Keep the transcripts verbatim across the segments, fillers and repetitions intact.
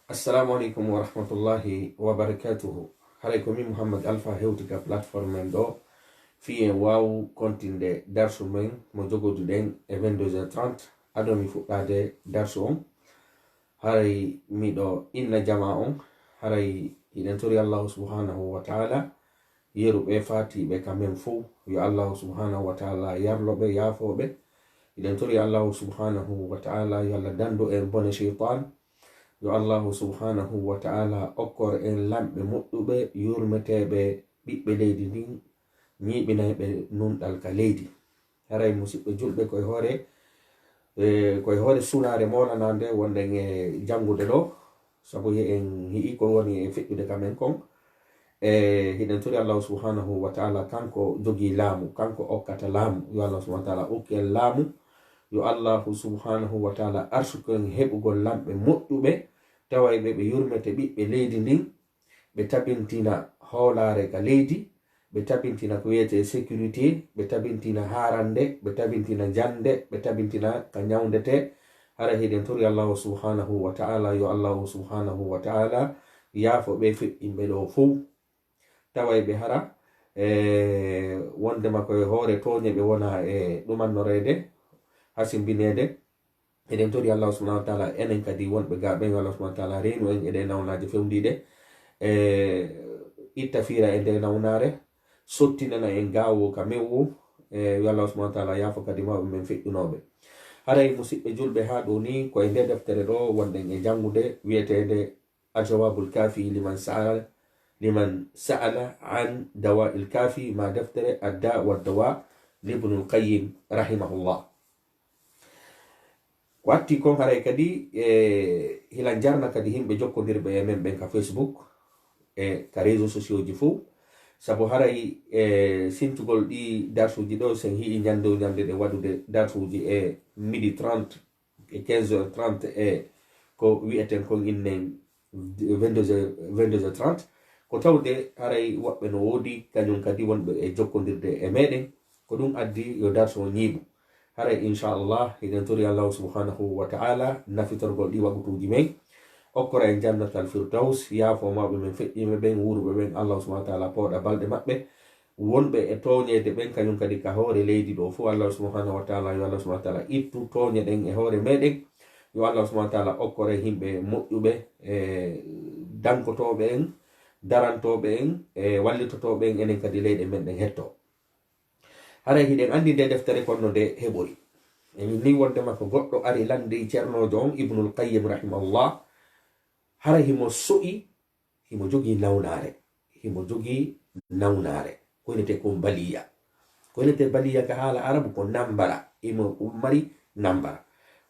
Assalamu aleykum wa rahmatullahi wa barakatuhu. Haray ko min Muhammad Alpha hewti ka platform men ɗo. Fii en waawu kontinde darsu men mo jogoduɗen e vingt-deux heures trente. Ado mi fuɗɗaade darsu on, haray miɗo inna jama on, haray hiɗen tori Allahu subhanahu wa ta'ala yeru ɓe faatiiɓe ka men fow. Yo Allahu subhanahu wa ta'ala yarlo ɓe, yaafo ɓe. Hiɗen tori Allahu subhanahu wa ta'ala yo Allah dandu en bone sheytan. Yo Allahu subhanahu wa ta'ala okkor en lamɓe moƴƴuɓe, yurmeteeɓe ɓiɓɓe leydi ndin, ñiiɓinayɓe nunɗal ka leydi. Haray musiɓɓe julɓe, koye hoore, e, koye hoore sunaare moolanaande wonɗen e janngude ɗo, sabu he en hi'i ko woni e feƴƴude ka men kon. E, hiɗen tori Allahu subhanahu wa ta'ala, kanko jogii laamu, kanko okkata laamu. Yo Allahu subhanahu wa ta'ala okku en laamu. Yo Allahu subhanahu wa ta'ala arsuku en heɓugol lamɓe moƴƴuɓe, tawayɓe ɓe yurmete ɓiɓɓe leydi ndin, ɓe tabintina hoolaare ka leydi, ɓe tabintina ko wiyetee sécurité, ɓe tabintina haarande, ɓe tabintina jannde, ɓe tabintina ka ñawndetee. Hara hiɗen tori Allahu subhanahu wa ta'ala, yo Allahu subhanahu wa ta'ala yaafo ɓe feƴƴinɓe ɗo fow. Tawayɓe hara, e, wondema koye hoore tooñe ɓe wona e ɗumannoreede, hasimbineede. Eɗen tori Allahu subhanahu wa ta'ala, enen kadi wonɓe ga ɓen, yo Allahu subhanahu wa ta'ala reenu en e ɗe nawnaaje fewndiiɗe, e itta fiira e nde nawnaare, sottinana en gaawo ka mewwo, e yo Allahu subhanahu wa ta'ala yaafo kadi mawɓe men feƴƴunooɓe. Haray musiɓɓe julɓe, haa ɗo ni ko e nde deftere ɗo wonɗen e janngude wi'eteende Al-Jawabul Kafi liman sa'ala, liman sa'ala an Dawa'il Kafi, ma deftere Adda wa Dawa, Ibnul Qayyim rahimahullah. Ko atti kon haray kadi, e, hilan jarna kadi yimɓe jokkondirɓe e men ɓen ka Facebook, e ka réseaux sociaux ji fow. Sabu haray, e, sintugol ɗi darsuuji ɗo, sen hi'i ñande o ñande ɗe waɗude darsuuji e midi trente, e quinze heures trente, e ko wi'eten kon innen vingt-deux heures, vingt-deux heures trente. Ko tawde haray woɓɓe no woodi, kañum kadi wonɓe e jokkondirde e meɗen. Ko ɗum addi yo darsu o ñiiɓu. Haray, inchallah, hiɗen tori Allahu subhanahu wa ta'ala nafitorgol ɗi waqutuuji men. Okkora en jannatal firdaws, yaafo mawɓe men feƴƴiiɓe ɓen, wuuruɓe ɓen, Allahu subhanahu wa ta'ala pooɗa balɗe maɓɓe. Wonɓe e tooñeede ɓen, kañum kadi ka hoore leydi ɗo fow, Allahu subhanahu wa ta'ala, yo Allahu subhanahu wa ta'ala ittu tooñe ɗen e hoore meɗen. Yo Allahu subhanahu wa ta'ala okkore yimɓe moƴƴuɓe, e dankotooɓe en, darantooɓe en, e wallitotooɓe en, enen kadi leyɗe men ɗen hetto. Haray hiɗen anndi nde deftere kon no nde heɓori. Emin ni wondema ko goɗɗo ari lanndi Ceernoojo on, Ibnul Qayyim rahimahullah. Haray himo so'i, himo jogii nawnaare. Himo jogii nawnaare. Ko inete kon baliya. Ko inete baliya ka haala Arabu ko nambara. Himo mari nambara.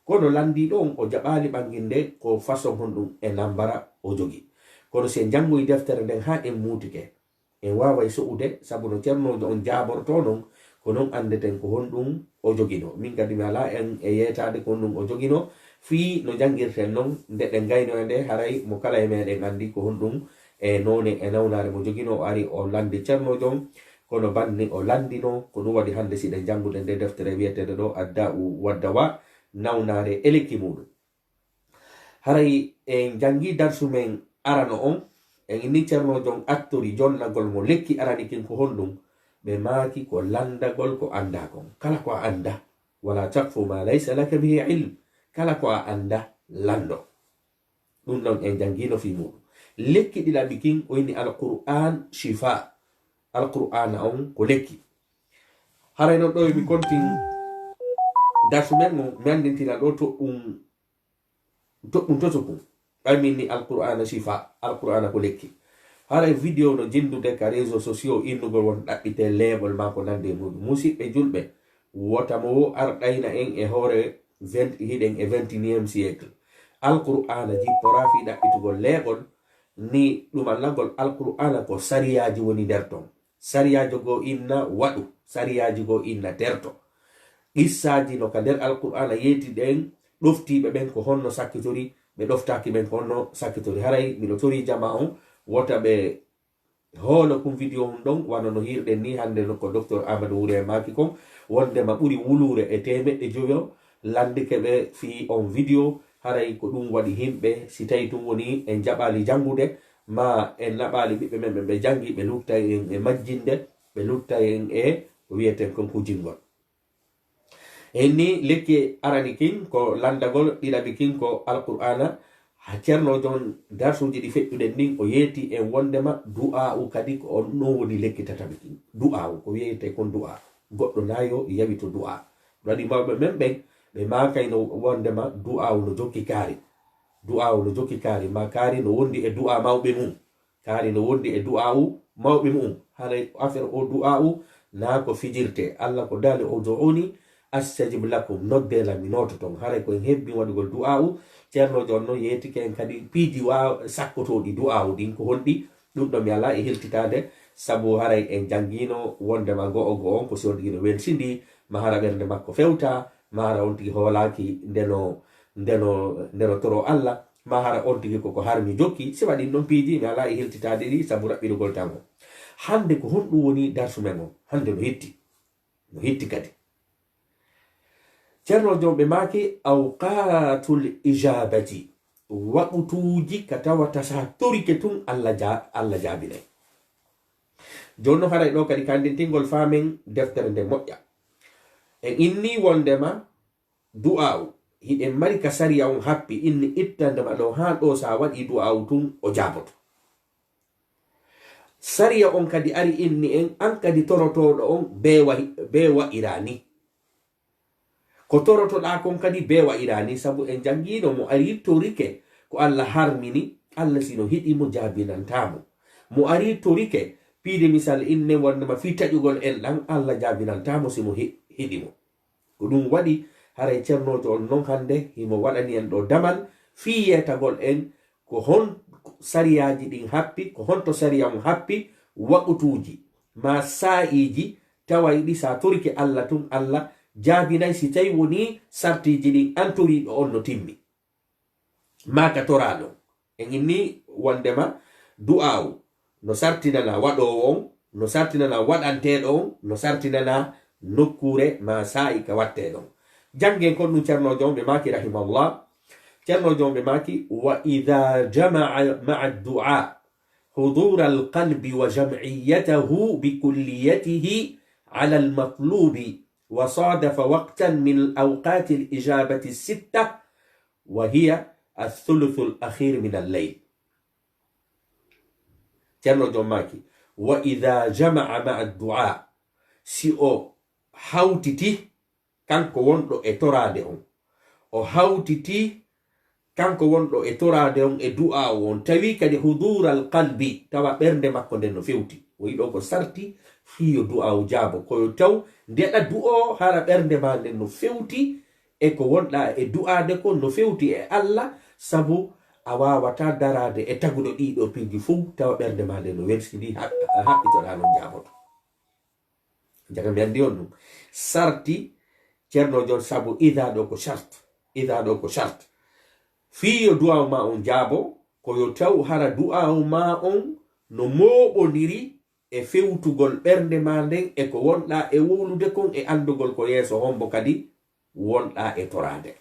Kono lanndiiɗo on, o jaɓaali ɓannginde ko façon honɗum e nambara o jogii. Kono si en janngoyi deftere nden haa en muutike, en waaway so'ude, sabu no Ceernoojo on jaabortoo non, ko non anndeten ko honɗum o joginoo. Min kadi mi alaa en e yeetaade ko honɗum o joginoo, fii no janngirten non, nde ɗen ngayno e nde, haray mo kala e meɗen anndi ko honɗum e noone e nawnaare mo joginoo. O ari o lanndi Ceernoojo on, kono banni o lanndinoo, ko ɗum waɗi hannde si ɗen janngude nde deftere wiyeteende ɗo Adda'u Waddawa, nawnaare e lekki muuɗum. Haray en janngii darsu men arano on, en inni Ceernoojo on attori jonnagol mo lekki arani kin ko honɗum? Ɓe maaki ko lanndagol ko anndaa kon. Kala ko a anndaa, wala taqfu ma laysa laka bihi ilm. Kala ko a anndaa, lanndo. Ɗum ɗon en janngiino fii muuɗum. Lekki ɗiɗaɓi kin o inni Alqur'an shifa. Alqur'ana on ko lekki. Haray non ɗo mi kontin darsu men on, mi anndintira ɗo to ɗum to ɗum to sukun. Ɓay min ni Alqur'ana shifa, Alqur'ana ko lekki. Haray video no jinndude ka réseaux sociaux innugol won ɗaɓɓite leeɓol maa ko nandi e muuɗum. Musiɓɓe julɓe, wota mo wo arɗayna en e hoore vingt, hiɗen e vingt et unième siècle. Alqur'ana jipporaa fii ɗaɓɓitugol leeɓol, ni ɗum annagol Alqur'ana ko sariyaaji woni nder ton. Sariyaajo goo inna waɗu, sariyaaji goo inna terto. Qissaaji no ka nder Alqur'aana yeeti ɗen, ɗoftiiɓe ɓen ko honno sakkitori, ɓe ɗoftaaki ɓen ko honno sakkitori. Haray miɗo torii jamaa on, wota ɓe hoolo kun video on ɗon, wano no hiirɗen ni hannde no ko Docteur Amadou Wuré maaki kon, wondema ɓuri wuluure e teemeɗɗe joyo lanndike ɓe fii on video. haray ko ɗum waɗi yimɓe, si tawi ɗum woni en jaɓaali janngude, ma en naɓaali ɓiɓɓe men ɓe ɓe janngi, ɓe lutta en e majjinde, ɓe lutta en e ko wiyeten kon hujingol. En ni lekki arani kin ko lanndagol, ɗiɗaɓi kin ko Alqur'aana. Ha Ceerno Jon darsuuji ɗi feƴƴuɗen ɗin, o yeeti en wonndema du'aa'u kadi ko on ɗon woni lekki tataɓi kin. Du'aa'u, ko wiyetee kon du'aa. Goɗɗo na yo yawito du'aa. Ɗum waɗi mawɓe men ɓen, ɓe maakayno wonndema du'aa'u no jokki kaari. Du'aa'u no jokki kaari, ma kaari no wondi e du'aa mawɓe mum. Kaari no wondi e du'aa'u mawɓe mum. Haray affaire o du'aa'u na ko fijirtee. Allah ko daali, "Ud'uuni astajib lakum." Noddee lan, mi noototo on. Haray ko en hebbin waɗugol du'aa'u. Ceerno Jon non yeetike en kadi piiji wa-, sakkotooɗi du'aa'u ɗin, ko honɗi? Ɗum ɗon mi alaa e heltitaade, sabu haray en janngiino wonndema go'o go'o on ko si on tigi no welsindii, ma hara ɓernde makko fewta, ma hara on tigi hoolaaki ndeno, ndeno, ndeno toro Allah, ma hara on tigi koko harmi jokki. Sifa ɗin ɗon piiji mi alaa e heltitaade ɗi sabu raɓɓiɗugol tan on. Hannde ko honɗum woni darsu men on? Hannde no hitti. No hitti kadi. Ceerno Jon ɓe maaki, "Awqaatul ijaabati", waqutuuji ka tawata sa torike tun Allah ja-, Allah jaabinay. Jooni no haray ɗo kadi kandintingol faamen deftere nde moƴƴa. En inni wonndema du'aa'u, hiɗen mari ka sariya on happi, inni ittandema ɗo haa ɗo sa waɗi du'aa'u tun o jaaboto. Sariya on kadi ari inni en, an kadi torotooɗo on, bee wa-, bee wa'ira ni. Ko torotoɗaa kon kadi bee wa'ira ni, sabu en janngiino mo ari torike ko Allah harmini, Allah si no hiɗi mo jaabinantaa mo. Mo ari torike, piide misal inne wonnde ma fii taƴugol en ɗan, Allah jaabinantaa mo si mo hi-, hiɗi mo. Ko ɗum waɗi haray cernoojo on non hannde himo waɗani en ɗo damal fii yeetagol en ko hon sariyaaji ɗin happi, ko honto sariya on happi, waqutuuji maa saa'iiji tawayɗi sa torike Allah tun, Allah jaabinay si tawi wonii sartiiji ɗin an toriiɗo on no timmi. Maa ka toraaɗo. En inni wondema du'aawu no sartinana waɗoowo on, no sartinana waɗanteeɗo on, no sartinana nokkuure maa saa'i ka wattee ɗon. Janngen kon ɗum cernoojo on ɓe maaki rahimahullah. Cernoojo on ɓe maaki, "Wa idha jama'a ma'a du'a hudura al-qalbi wa jam'iyyatahu bi kulliyatihi ala al-matlubi wa sadafa waqtan min awqati al-ijabati sitta wa hiya ath-thuluth al-akhir min al-layl." Ceerno Joom maaki, "Wa idha jama'a ma'a du'a," si o hawtiti kanko wonɗo e toraade on, o hawtiti kanko wonɗo e toraade on e du'aawu on, tawi kadi hudural qalbi, tawa ɓernde makko nden no fewti. O yiɗo ko sarti fii yo du'aawu jaabo, ko yo taw ndeɗa du'o hara ɓernde maa nden no fewti e ko wonɗaa e du'aade kon, no fewti e Allah, sabu a waawataa daraade e taguɗo ɗii ɗoo piiji fow tawa ɓernde maa nden no welsindii, haɓ-, haɓɓitoɗaa non jaaboto. Jaka mi anndi on ɗum. Sarti, Ceerno Joom, sabu idaa ɗoo ko sart. Idaa ɗoo ko sart. Fii yo du'aawu maa on jaabo, ko yo taw hara du'aawu maa on no mooɓondiri e fewtugol ɓernde maa nden e ko wonɗaa e wowlude kon e anndugol ko yeeso hombo kadi wonɗaa e toraade.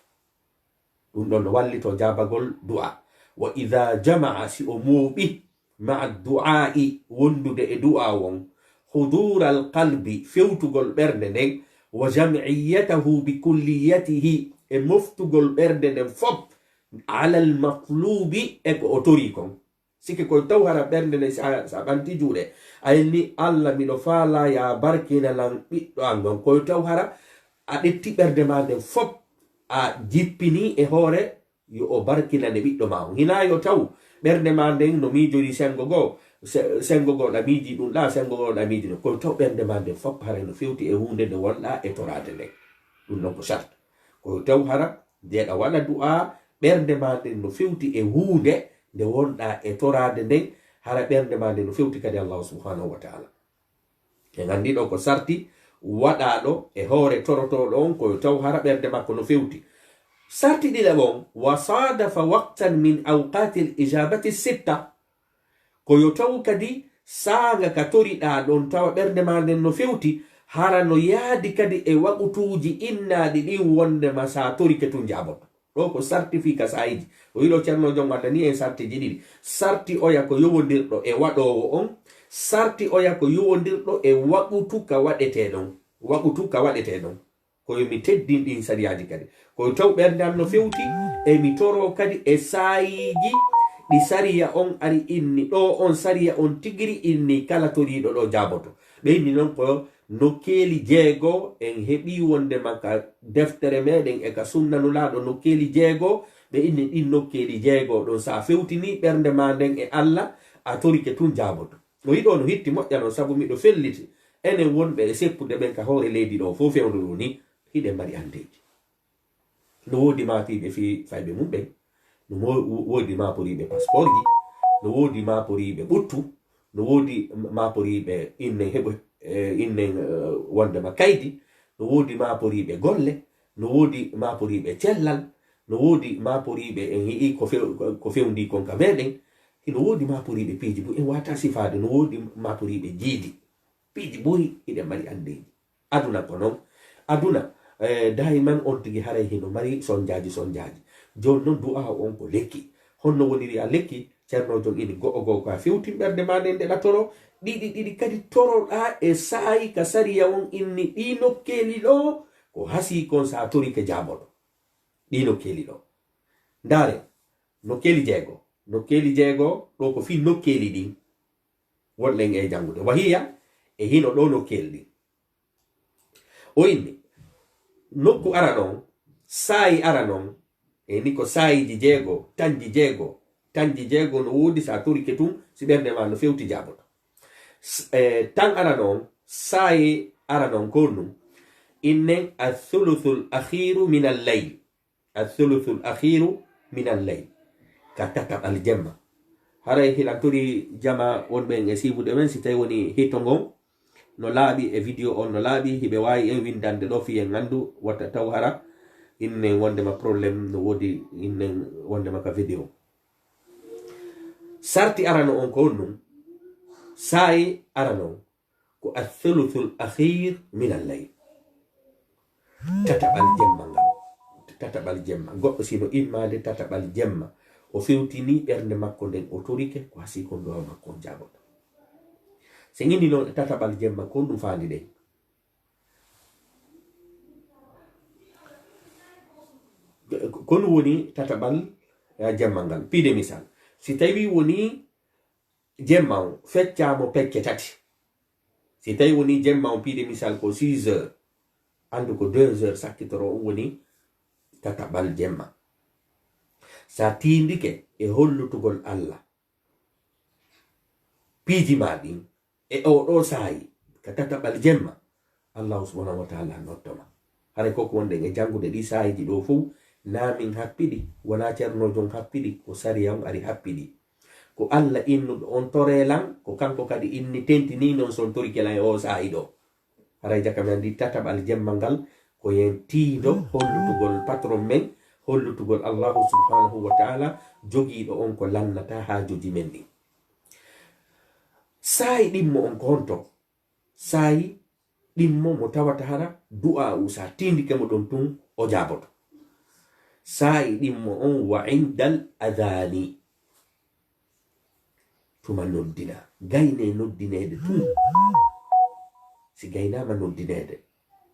Ɗum ɗon no wallitoo jaabagol du'a. Wa idha jama'a, si o mooɓi, ma'a du'a'i, wondude e du'a on, hudural qalbi, fewtugol ɓernde nden, wa jam'iyyatahu bi kulliyatihi, e moftugol ɓernde nden fop, alal matlubi, e ko o torii kon. Sikke koy taw hara ɓernde nden, sa, sa ɓanti juuɗe, a inni, "Allah, miɗo faalaa yaa barkinanan ɓiɗɗo an on." Koy taw hara a ɗetti ɓernde maa nden fop, a jippini e hoore yo o barkinane ɓiɗɗo maa on. Hinaa yo taw ɓernde maa nden no miijori sengo goo, se-, sengo goo ɗa miiji ɗum ɗa, sengo goo ɗa miiji ɗum. Koy taw ɓernde maa nden fop hara no fewti e huunde nde wonɗaa e toraade nden. Ɗum non ko sart. Koy taw hara nde ɗa waɗa du'a, ɓernde maa nden no fewti e huunde nde wonɗaa e toraade nden, hara ɓernde maa nden no fewti kadi Allahu subhanahu wa ta'ala. En anndi ɗo ko sarti waɗaaɗo e hoore torotooɗo on, ko yo taw hara ɓernde makko no fewti. Sarti ɗiɗaɓo on, wa sadafa waqtan min awqatil ijabati sitta. Ko yo taw kadi saanga ka toriɗaa ɗon tawa ɓernde maa nden no fewti, hara no yaadi kadi e waqutuuji innaaɗi ɗin wondema sa torike tun jaaboto. Ɗo ko sarti fii ka saayiji. O yiɗo Ceerno Jon waɗani en sartiji ɗiɗi. Sarti oya ko yowondirɗo e waɗoowo on. Sarti oya ko yowondirɗo e waqutu ka waɗetee ɗon. Waqutu ka waɗetee ɗon. Ko yo mi teddin ɗin sariyaaji kadi. Ko yo taw ɓernde an no fewti, e mi toroo kadi e saayiji ɗi sariya on ari inni. Ɗo on sariya on tigiri inni kala toriiɗo ɗo jaaboto. Ɓe inni non ko nokkeeli jeego en heɓi wondema ka deftere meɗen e ka sunna Nulaaɗo nokkeeli jeego. Ɓe inni ɗin nokkeeli jeego ɗon, sa fewtini ɓernde ma nden e Alla, a torike tun jaaboto. O yiɗo no hitti moƴƴa non, sabu miɗo felliti enen wonɓe e seppude ɓen ka hoore leydi ɗo fof fewndo ɗo ni, hiɗen mari andeeji. No woodi maapiiɓe fii fayɓe mum ɓen, no mo-, woodi maaporiiɓe pasporji, no woodi maaporiiɓe ɓuttu, no woodi maaporiiɓe innen heɓo, eh, innen, eh, wondema kaydi, no woodi maaporiiɓe golle, no woodi maaporiiɓe cellal, no woodi maaporiiɓe en yi'i ko few-, ko fewndi kon ka meɗen, hino woodi maaporiiɓe piiji buy, en wata sifaade, no woodi maaporiiɓe jiidi. Piiji buy hiɗen mari andeeji. Aduna ko non. Aduna, eh, daiman on tigi haray hino mari sonjaaji, sonjaaji. Jooni non du'a on ko lekki. Honno woniri a lekki? Ceerno Jon ini go'o go'o ko a fewtin ɓernde ma nden nde ɗa toro. Ɗiɗi ɗiɗi kadi toroɗa e saayi ka sariya on inni ɗi nokkeeli ɗo ko hasii kon sa torike jaaboto. Ɗi nokkeeli ɗo. Ndaare, nokkeeli jeego. Nokkeeli jeego, ɗo ko fii nokkeeli ɗin. Wonɗen e janngude. Wahiya, e hino ɗo nokkeeli ɗin. O inni, nokku ara non, saayi ara non, e ni ko saayiji jeego, tanji jeego. Tanji jeego no woodi sa torike tun, si ɓernde ma no fewti jaaboto. S-, eh, tan ara non, saayi ara non ko ɗum. Innen athuluthul akhiru min al-layl. Athuluthul akhiru min al-layl. Ka tataɓal jemma. Haray hiɗan tori jama wonɓe e siibude men, si tawi woni hito ngon no laaɓi e video on no laaɓi, hiɓe waawi en windande ɗo fii en anndu, wata taw hara innen wondema problème no woodi innen wondema ka video. Sarti arano on ko honɗum? Saayi arano on ko athuluthul akhir min al-layl. Tataɓal jemma ngal. Tataɓal jemma. Goɗɗo sino immaade tataɓal jemma. O fewtini ɓernde makko nden, o torike ko hasii kon du'a makko on jaaboto. Si en inni non e tataɓal jemma, ko honɗum faandi ɗen? Ko ɗum woni tataɓal, eh, jemma ngal. Piide misal. Si tawi woni jemma on feccaama pecce tati. Si tawi woni jemma on piide misal ko six heures, anndu ko deux heures sakkitoro on woni tataɓal jemma. Sa tiindike e hollutugol Alla piiji ma ɗin e oo ɗoo saayi ka tataɓal jemma, Allahu subhanahu wa ta'ala noddo ma. Haray ko ko wonɗen e janngude ɗi saayiiji ɗoo fow, naa min happiɗi, wonaa Ceerno Jon happiɗi, ko sariya on ari happiɗi. Ko Alla innuɗo on toree lan, ko kanko kadi inni tentinii non si on torike lan e oo saayi ɗoo. Haray jaka men anndi tataɓal jemma ngal, ko yen tiindo hollutugol patron men, hollutugol Allahu subhanahu wa ta'ala, jogiiɗo on ko lannata haajooji men ɗin. Saayi ɗimmo on ko honto? Saayi ɗimmo mo tawata hara du'aa'u sa tiindike mo ɗon tun o jaaboto. Saayi ɗimmo on wa indal adhaani. Tuma noddina. Gayne noddineede tun. Si gaynaama noddineede,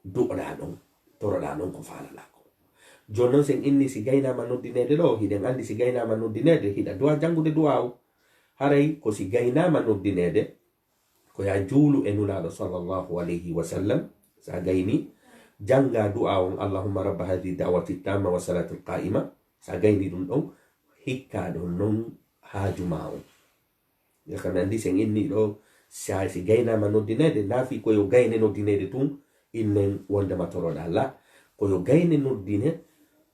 du'oɗaa ɗon, toroɗaa ɗon ko faalalaako. Jooni non si en inni si gaynaama noddineede ɗo, hiɗen anndi si gaynaama noddineede, hiɗa du'a janngude du'aa'u. Haray ko si gaynaama noddineede, ko yaa juulu e Nulaaɗo sallallahu alayhi wa sallam, sa gayni, jannga du'a on, "Allahumma rabba hadhihi da'wati tamma wa salatil qa'ima." Sa gayni ɗum ɗon, hikka ɗon non haaju ma on. Jaka men anndi si en inni ɗo, sa, si gaynaama noddineede, naa fii ko yo gayne noddineede tun, innen wondema toroɗaa. La, ko yo gayne noddine,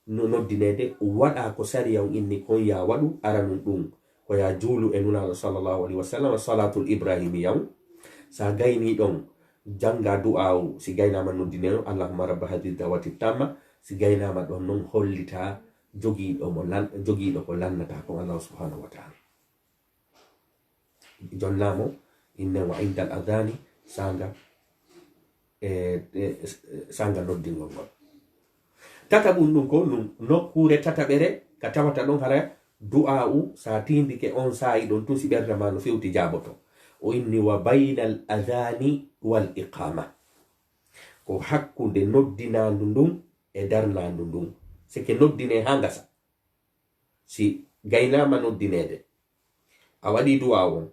no-, noddineede, waɗa ko sariya on inni kon yaa waɗu, aranun ɗum, ko yaa juulu e Nulaaɗo sallallahu alayhi wa sallam, salaatul ibrahimiyya on. Sa gayni ɗon, jannga du'aawu, si gaynaama noddineede, "Allahumma rabba hadhihi da'wati tamma", si gaynaama ɗon non hollita jogiiɗo mo lan-, jogiiɗo ko lannata kon Allahu subhanahu wa ta'ala. Jonnaa mo, inne wa indal adhaani, saanga, e, e, saanga noddingol ngol. Tataɓum ɗum ko ɗum nokkuure tataɓere ka tawata ɗon hara du'aa'u sa tindike on saa'i ɗon tun si ɓernde ma no fewti jaaboto. O inni wa baynal adhani wal iqama. Ko hakkunde noddinaandu ndun e darnaandu ndun. Seke noddine ha ngasa. Si gaynaama noddineede, a waɗi du'a on,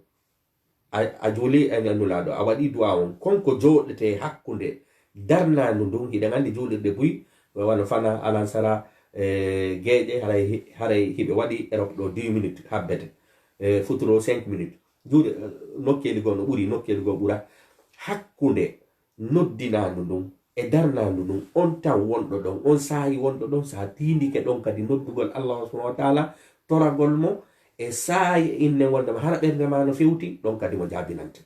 a, a juuli e Nulaaɗo, a waɗi du'a on, kon ko jooɗete hakkunde darnaandu ndun, hiɗen anndi juulirde buy, wano fana alansara, e, geeƴe, haray hi-, haray hiɓe waɗi Europe ɗo dix minutes habbete, e, futuro cinq minutes. Juuɗe, e, nokkeeli goo no ɓuri, nokkeeli goo ɓura. Hakkunde noddinaandu ndun e darnaandu ndun, on tan wonɗo ɗon, on saa'i wonɗo ɗon, sa tindike ɗon kadi noddugol Allahu subhanahu wa ta'ala, toragol mo, e saa'i inne wonde ma hara ɓernde ma no fewti, ɗon kadi mo jaabinante.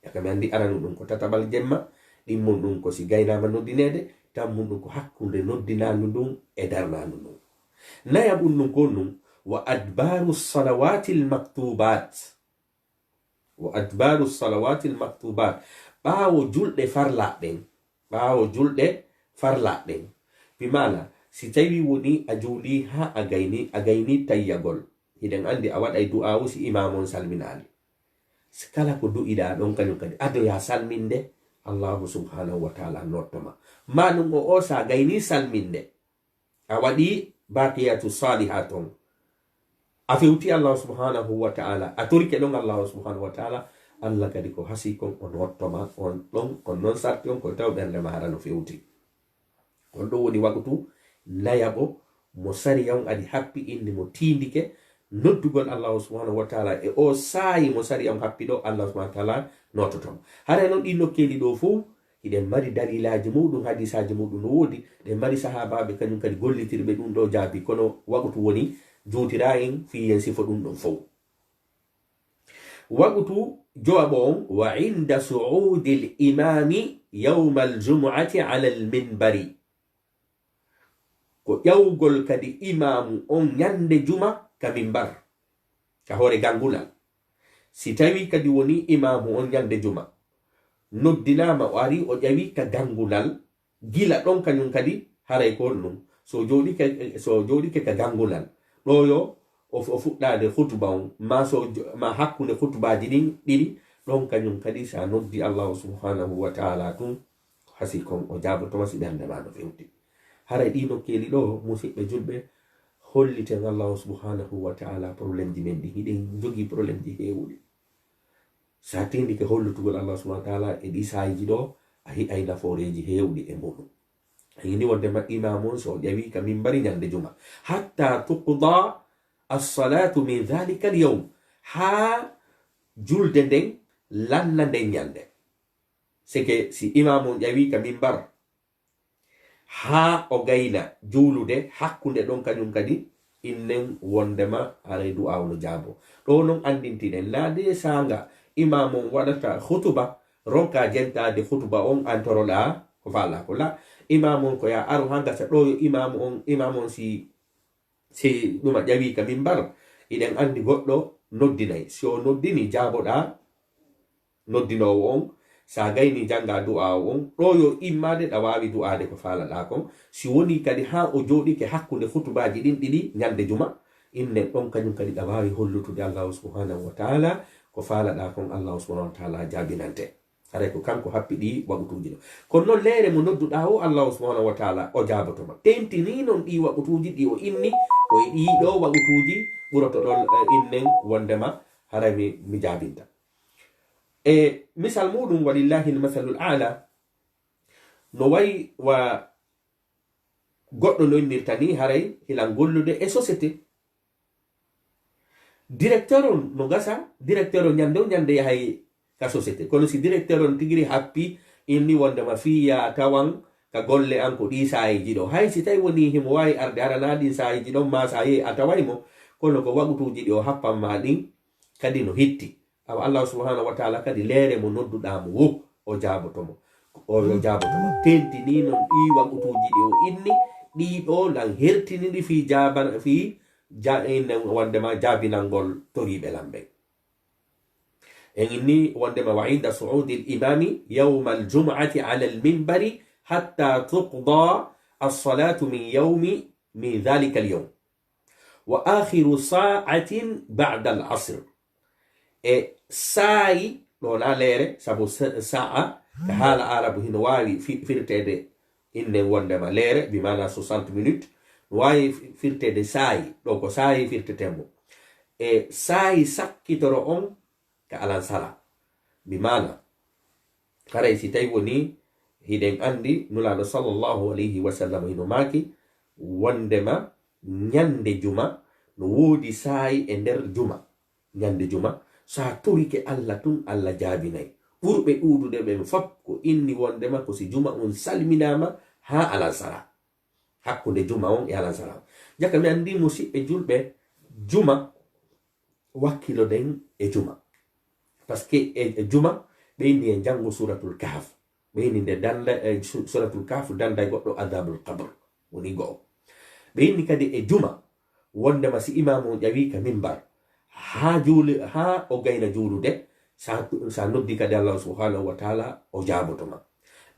Yaka mi anndi aranu ɗum ko tataɓal jemma, ɗimmun ɗum ko si gaynaama noddineede, tammun ɗum ko hakkunde noddinaandu ndun e darnaandu ndun. Nayaɓun ɗum ko ɗum, wa adbaru salawatil maktubat. Wa adbaru salawatil maktubat. Ɓaawo julɗe farlaaɗe ɗen. Ɓaawo julɗe farlaaɗe ɗen. Bi maana, si tawi woni a juuli ha a gayni, a gayni tayyagol. Hiɗen anndi a waɗay du'aawu si imaamu on salminaali. Si kala ko du'iɗaa ɗon kañum kadi, adoyaa salminde, Allahu subhanahu wa ta'ala nottoma. Maa ɗum o, o sa gayni salminde. A waɗi baqiyatu salihat on. A fewti Allahu subhanahu wa ta'ala. A torike ɗon Allahu subhanahu wa ta'ala. Allah kadi ko hasi kon o nottoma on ɗon, on non sarti on ko taw ɓernde ma hara no fewti. On ɗon woni waqtu nayaɓo mo sariya on adi happi inni mo tindike noddugol Allahu subhanahu wa ta'ala e o saayi mo sariya on happi ɗo, Allah subhanahu wa ta'ala nototo mo. Haray non ɗi nokkeeli ɗo fow hiɗen mari dalilaaji muɗum, hadiisaaji muɗum no woodi, ɗen mari sahaabaaɓe kañum kadi gollitirɓe ɗum ɗo jaabi, kono waqtu woni juutira en fii yen sifo ɗum ɗon fow. Waqtu jowaɓo on, wa inda su'udil imami yawmal jumu'ati alal minbari. Ko ƴawgol kadi imaamu on ñande juma ka mimbar, ka hoore gangunal. Si tawi kadi woni imaamu on ñande juma noddinaama, o ari o ƴawi ka gangunal, gila ɗon kañum kadi haray ko honɗum. So jooɗike, so jooɗike ka gangunal, ɗo yo o, o fuɗɗaade hutuba on, ma so jo-, ma hakkunde hutubaaji ɗin ɗiɗi, ɗon kañum kadi sa noddi Allahu subhanahu wa ta'ala tun, hasi kon o jaabotoma si ɓernde ma no fewti. Haray ɗi nokkeeli ɗo, musiɓɓe julɓe, holliten Allahu subhanahu wa ta'ala problème ji men ɗi. Hiɗen jogii problème ji heewuɗi. Sa tindike hollutugol Allahu subhanahu wa ta'ala e ɗi saayiji ɗo, a hi'ay nafooreeji heewɗi e muɗum. A yini wonde ma imaamu on so o ƴawi ka mimbari ñande juma. Hatta tuqda as-salatu min dhalika al-yawm. Haa julde nden lanna nden ñande. Seke si imaamu on ƴawi ka mimbar, haa o gayna juulude hakkunde ɗon kañum kadi, innen wondema haray du'aawu no jaabo. Ɗo non anndintiɗen, naa de saanga imaamu on waɗata hutuba, ronka jentaade hutuba on antoroɗaa ko faalaa ko. La, imaamu on ko ya aru haa ngasa ɗo yo imaamu on, imaamu on si, si ɗuma ƴawi ka mimbar, iɗen anndi goɗɗo noddinay. Si o noddini, jaaboɗaa noddinoowo on, sa gayni jannga du'aawu on, ɗo yo immaade ɗa waawi du'aade ko faalaɗaa kon. Si woni kadi haa o jooɗike hakkunde hutubaaji ɗin ɗiɗi ñande juma, innen ɗon kañum kadi ɗa waawi hollutude Allahu subhanahu wa ta'ala ko faalaɗaa kon, Allahu subhanahu wa ta'ala jaabinante. Haray ko kanko happi ɗi waqtuuji ɗo. Kono non leere mo nodduɗaa o, Allahu subhanahu wa ta'ala o jaabotoma. Tentinii non ɗi waqtuuji ɗi o inni, ko e ɗii ɗo waqtuuji ɓurotoɗon, e, innen wondema haray mi, mi jaabinta. E misal muɗum, walillahi almasalul a'la, no wayi wa goɗɗo no innirta ni, haray hilan gollude e société. Directeur on no gasa, directeur on ñande o ñande yahay ka société. Kono si directeur on tigiri happi, inni wondema fii ya tawan ka golle an ko ɗi saayiji ɗo. Hay si tawi woni himo waawi arde hara naa ɗin saayiji ɗon, ma sa yehi a taway mo, kono ko waqtuuji ɗi o happan ma ɗin kadi no hitti. Awa Allahu subhanahu wa ta'ala kadi leere mo nodduɗaa mo wo, o jaaboto mo. O, o jaaboto mo. Tentinii non ɗii waqtuuji ɗi o inni, ɗii ɗo lan hertini ɗi fii jaaba-, fii ja-, inne wondema jaabinangol toriiɓe lan ɓen. En inni wondema wa inda su'udil imami yawmal jumu'ati alal minbari hatta tuqda الصلاة من يوم، من ذلك اليوم، وآخر ساعة بعد العصر. E saa'i ɗo na leere, sabu sa-, sa'a ka haala Arabu hino waawi fi-, firteede inne wondema leere, bi maana soixante minutes, no waawi fi-, firteede saa'i, ɗo ko saa'i firtetee mo. E saa'i sakkitoro on ka alansara, bi maana, haray si tawi woni hiɗen anndi Nulaaɗo sallallahu alayhi wa sallam hino maaki wondema ñande juma no woodi saa'i e nder juma. Ñande juma, so a torike Alla tun, Alla jaabinay. Ɓurɓe ɗuuɗude ɓen fop ko inni wondema ko si juma on salminaama haa alansara. Hakkunde juma on e alansara. Jaka mi anndi musiɓɓe julɓe, juma, wakkiloɗen e juma. Parce que e, e juma, ɓe inni e janngo Suratul Kahf. Ɓe inni nde danda, e su-, Suratul Kahf danday goɗɗo adabul qabr. Woni go'o. Ɓe inni kadi e juma, wondema si imaamu on ƴawi ka mimbar, haa juuli, haa o gayna juulude, sa, sa noddi kadi Allahu subhanahu wa ta'ala, o jaaboto ma.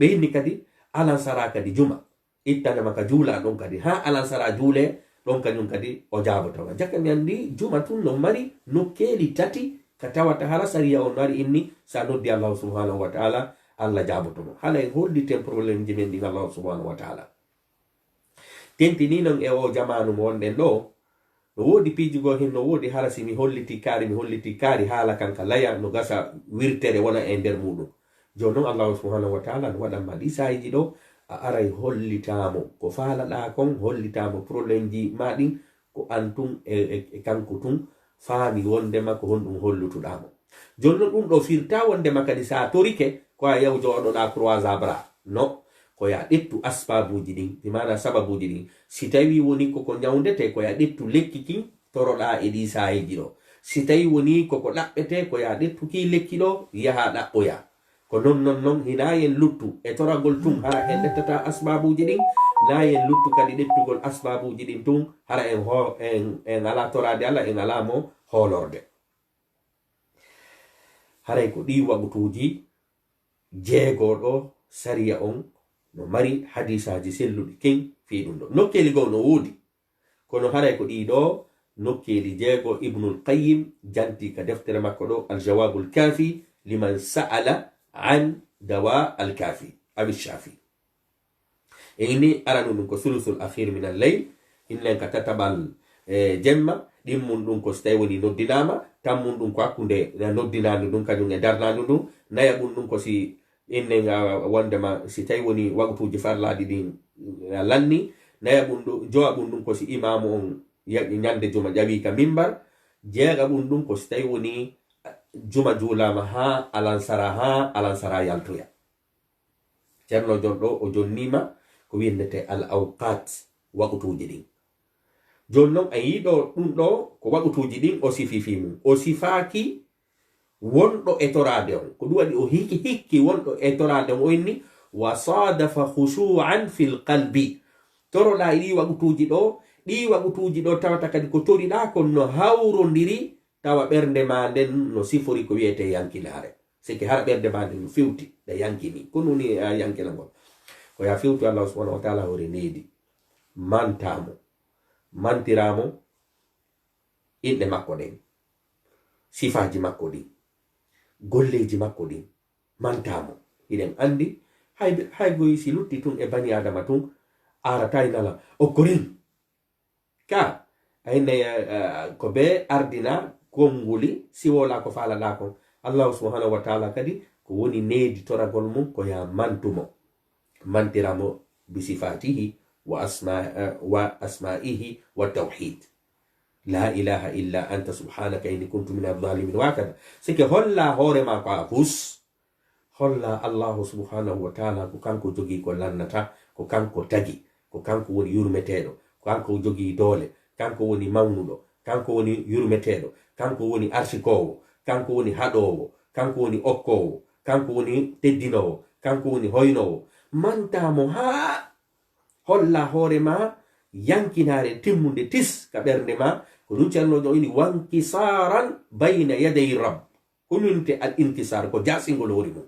Ɓe inni kadi alansara kadi juma, ittanama ka juula ɗon kadi, haa alansara juule ɗon kañum kadi o jaaboto ma. Jaka mi anndi juma tun no mari nokkeeli tati ka tawata hara sariya on no ari inni sa noddi Allahu subhanahu wa ta'ala, Alla jaaboto ma. Hala en holliten problème ji men ɗin Allahu subhanahu wa ta'ala. Tentini non e o jamaanu mo wonɗen ɗo, no woodi piiji goo hin, no woodi hara si mi holliti kaari, mi holliti kaari haala kan ka laya, no gasa wirtere wona e nder muɗum. Jooni non Allahu subhanahu wa ta'ala no waɗan ma ɗi saayiji ɗo, a aray hollitaamo ko faalaɗaa kon, hollitaamo problème ji ma ɗin, ko an tun e, e, e kanko tun faami wondema ko honɗum hollutuɗaa mo. Jooni non ɗum ɗo firta wondema kadi sa torike, ko a yaw jooɗoɗaa croisa bras. No, ko ya ƴettu asbabuuji ɗin, bi maana sababuuji ɗin. Si tawi woni koko ñawndete, ko ya ƴettu lekki kin, toroɗaa e ɗi saayiji ɗo. Si tawi woni koko ɗaɓɓete, ko ya ƴettu ki lekki ɗo, yaha ɗaɓɓoya. Ko non, non, non, hinaa yen luttu e toragol tun, hara en ƴettata asbabuuji ɗin, naa yen luttu kadi ƴettugol asbabuuji ɗin tun, hara en ho-, en, en alaa toraade Alla, en alaa mo hoolorde. Haray ko ɗii wagutuuji jeego ɗo sariya on no mari hadiisaaji selluɗi kin fii ɗum ɗo. Nokkeeli goo no woodi. Kono haray ko ɗii ɗoo nokkeeli jeego Ibnul Qayyim janti ka deftere makko ɗo, Al Jawabul Kafi liman sa'ala an dawa al kafi, awi shafi. E ini aranu ɗum ko sulusul akhir min al layl, innen ka tataɓal, e, jemma, ɗimmun ɗum ko si tawi woni noddinaama, tammun ɗum ko hakkunde noddinaandu ndun kañum e darnaandu ndun, nayaɓun ɗum ko si innen, a, wondema si tawi woni waqtuuji farlaaɗi ɗin, a, lanni, nayaɓun ɗum, jowaɓun ɗum ko si imaamu on ya-, ñande juma ƴawi ka mimbar, jeegaɓun ɗum ko si tawi woni, a, juma juulaama haa alansara, haa alansara yaltoya. Ceerno Jon ɗo o jonniima ko wi'etee al awqat, waqtuuji ɗin. Jooni non a yi'i ɗo, ɗum ɗo ko waqtuuji ɗin o sifii fii mum. O sifaaki wonɗo e toraade on. Ko ɗum waɗi o hikki, hikki wonɗo e toraade on, o inni, "Wa sadafa khushu'an fil qalbi." Toroɗaa e ɗii waqtuuji ɗo, ɗii waqtuuji ɗo tawata kadi ko toriɗaa kon no hawrondiri, tawa ɓernde maa nden no sifori ko wi'etee yankinaare. Seke hara ɓernde maa nden no fewti, ɗa yankini. Ko ɗum woni, a, yankinagol. Ko ya fewtu Allah subhanahu wa ta'ala hoore needi. Mantaa mo. Mantiraa mo inɗe makko ɗen, sifaaji makko ɗin, golleeji makko ɗin, mantaa mo. Hiɗen anndi, hay, hay goy si lutti tun e bani Aadama tun, aarataa e nala, okkorin. Ka, a inne, eh, ko be ardina konnguli, si wola ko faalaɗaa kon. Allahu subhanahu wa ta'ala kadi, ko woni needitoragol mum, ko ya mantu mo. Mantira mo bi sifatihi wa asma-, eh, wa asma'ihi wa tawhid. La ilaha illa anta subhanaka inni kuntu min adh-dhalimin. Wa kada. Sike holla hoore ma ko a hus. Holla Allahu subhanahu wa ta'ala ko kanko jogii ko lannata, ko kanko tagi, ko kanko woni yurmeteeɗo, ko kanko jogii doole, kanko woni mawnuɗo, kanko woni yurmeteeɗo, kanko woni arsikoowo, kanko woni haɗoowo, kanko woni okkoowo, kanko woni teddinoowo, kanko woni hoynoowo. Mantaa mo haa holla hoore ma yankinaare timmunde tis ka ɓernde ma. Ko ɗum Ceerno Jon ini, "Wankisaran bayna yaday Rabb." Ko ɗum wiyetee al inkisar, ko jaasingol hoore mum.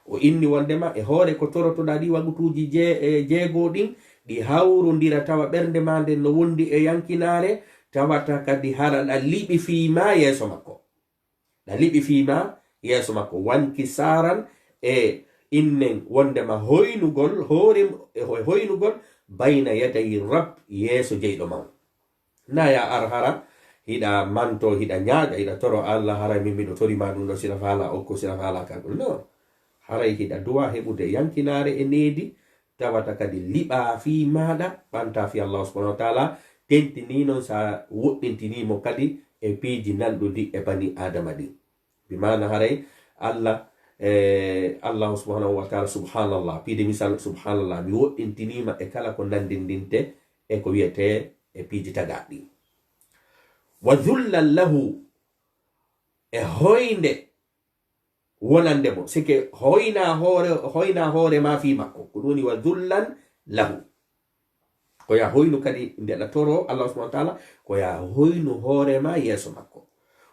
O inni wondema e hoore ko torotoɗaa ɗi wagutuuji je-, e jeego ɗin, ɗi hawrondira tawa ɓernde maa nden no wondi e yankinaare, tawata kadi hara ɗa liɓi fii maa yeeso makko. Ɗa liɓi fii maa yeeso makko. Wanki saran e innen wondema hoynugol, hoore e hoy-, hoynugol bayna yaday Rabb, yeeso jeyɗo maa. Na ya ar hara, hiɗa manto, hiɗa ñaaƴa, hiɗa toro Allah, hara min miɗo tori ma ɗum ɗo, sila faala okko, sila faala kagol. No. Haray hiɗa duwa heɓude yankinaare e needi, tawata kadi liɓa fii maaɗa, ɓanta fii Allah subhanahu wa ta'ala, tentini non sa woɗɗintini mo kadi e piiji nanɗuɗi e bani Adama ɗin. Bi maana haray Allah, eh, Allah subhanahu wa ta'ala, subhanallah, piide misal, subhanallah, mi woɗɗintinima e kala ko nandindinte e ko wiyete e piiji tagaɗi. Wa dhullan lahu, e hoynde wonande mo, sike hoyna hoore, hoyna hoore ma fii makko, ko ɗum woni wa dhullan lahu. Ko ya hoynu kadi nde ɗa toro Allah subhanahu wa ta'ala, ko ya hoynu hoore ma yeeso makko.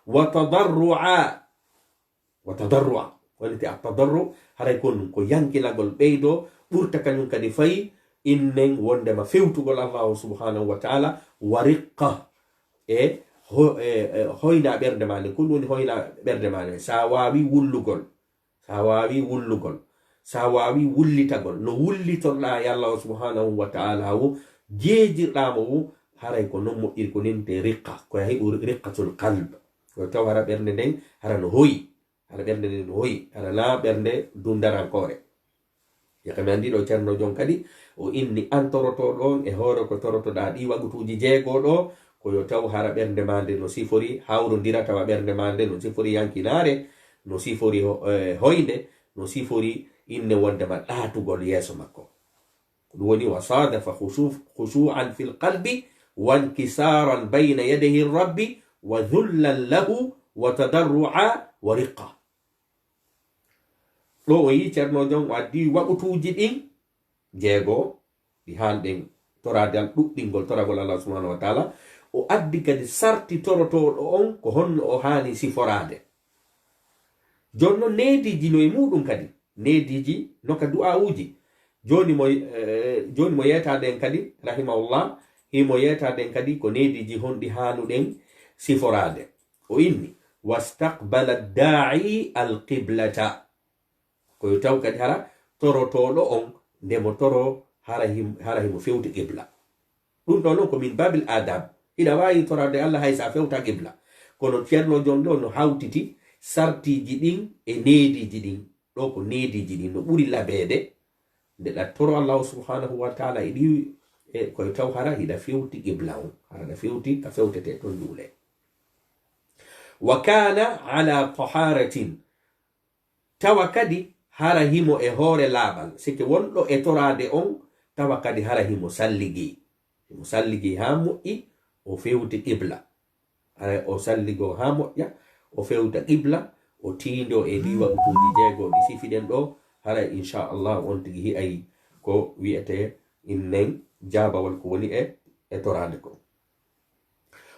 Wa tadarru'a, wa tadarru'a. Ko wonete a tadarru, haray ko ɗum ko yankinagol ɓeydo, ɓurta kañum kadi fayi innen wondema fewtugol Allah subhanahu wa ta'ala, wa riqqa, e ho-, e, e hoyna ɓernde ma nde. Ko ɗum woni hoyna ɓernde ma nde. Sa waawi wullugol, sa waawi wullugol, sa waawi wullitagol, no wullitorɗaa e Allah subhanahu wa ta'ala wo, jeejirɗaa mo wo, haray ko non moƴƴiri ko nin te riqqa, ko ya heɓu riqqatul qalb. Ko taw hara ɓernde nden, hara no hoyi, hara ɓernde nden no hoyi, hara na ɓernde dundarankoore. Yaka mi anndi ɗo Ceerno Jon kadi, o inni an torotoɗo on e hoore ko torotoɗaa ɗi wagutuuji jeego ɗo, ko yo taw hara ɓernde maa nde no sifori hawrondira tawa ɓernde maa nde no sifori yankinaare, no sifori ho-, eh, hoynde, no sifori inne wondema ɗaatugol yeeso makko. Ko ɗum woni wa sadafa khushu-, khushu'an fil qalbi, wa inkisaran bayna yadayhi rabbi, wa dhullan lahu, wa tadarru'a, wa riqqa. Ɗo o yii Ceerno Jon o addi waɓutuuji ɗin jeego, ɗi haanɗen toraade al ɗuɗɗingol toragol Allah subhanahu wa ta'ala. O addi kadi sarti torotooɗo on ko honno o haani siforaade. Jooni non neediiji no e muuɗum kadi. Neediiji no ka du'aawuuji. Jooni mo, eh, jooni mo yeetaade en kadi, rahimahullah, himo yeetaade en kadi ko neediiji honɗi haanuɗen siforaade. O inni, "Wastaqbala daa'i al-qiblata." Ko yo taw kadi hara torotooɗo on, nde mo toro hara him-, hara himo fewti qibla. Ɗum ɗo non ko min babil adab. Hiɗa waawi toraade Allah hay so a fewta qibla. Kono Ceerno Jon ɗo no hawtiti sartiiji ɗin e neediiji ɗin. Ɗo ko neediiji ɗin no ɓuri labeede. Nde ɗa toro Allahu subhanahu wa ta'ala e ɗi, e koye taw hara hiɗa fewti qibla on. Hara ɗa fewti ka fewtete ton juule. Wa kana ala taharatin. Tawa kadi hara himo e hoore laaɓal. Sike wonɗo e toraade on, tawa kadi hara himo salligi. Himo salligi haa moƴƴi, o fewti qibla. Hara o salligo haa moƴƴa, o fewta qibla, o tiindo e ɗi waɓutuuji jeego ɗi sifiɗen ɗo. Hara inchallah on tigi hi'ay ko wi'ete innen jaabawol ko woni e, e toraade ko.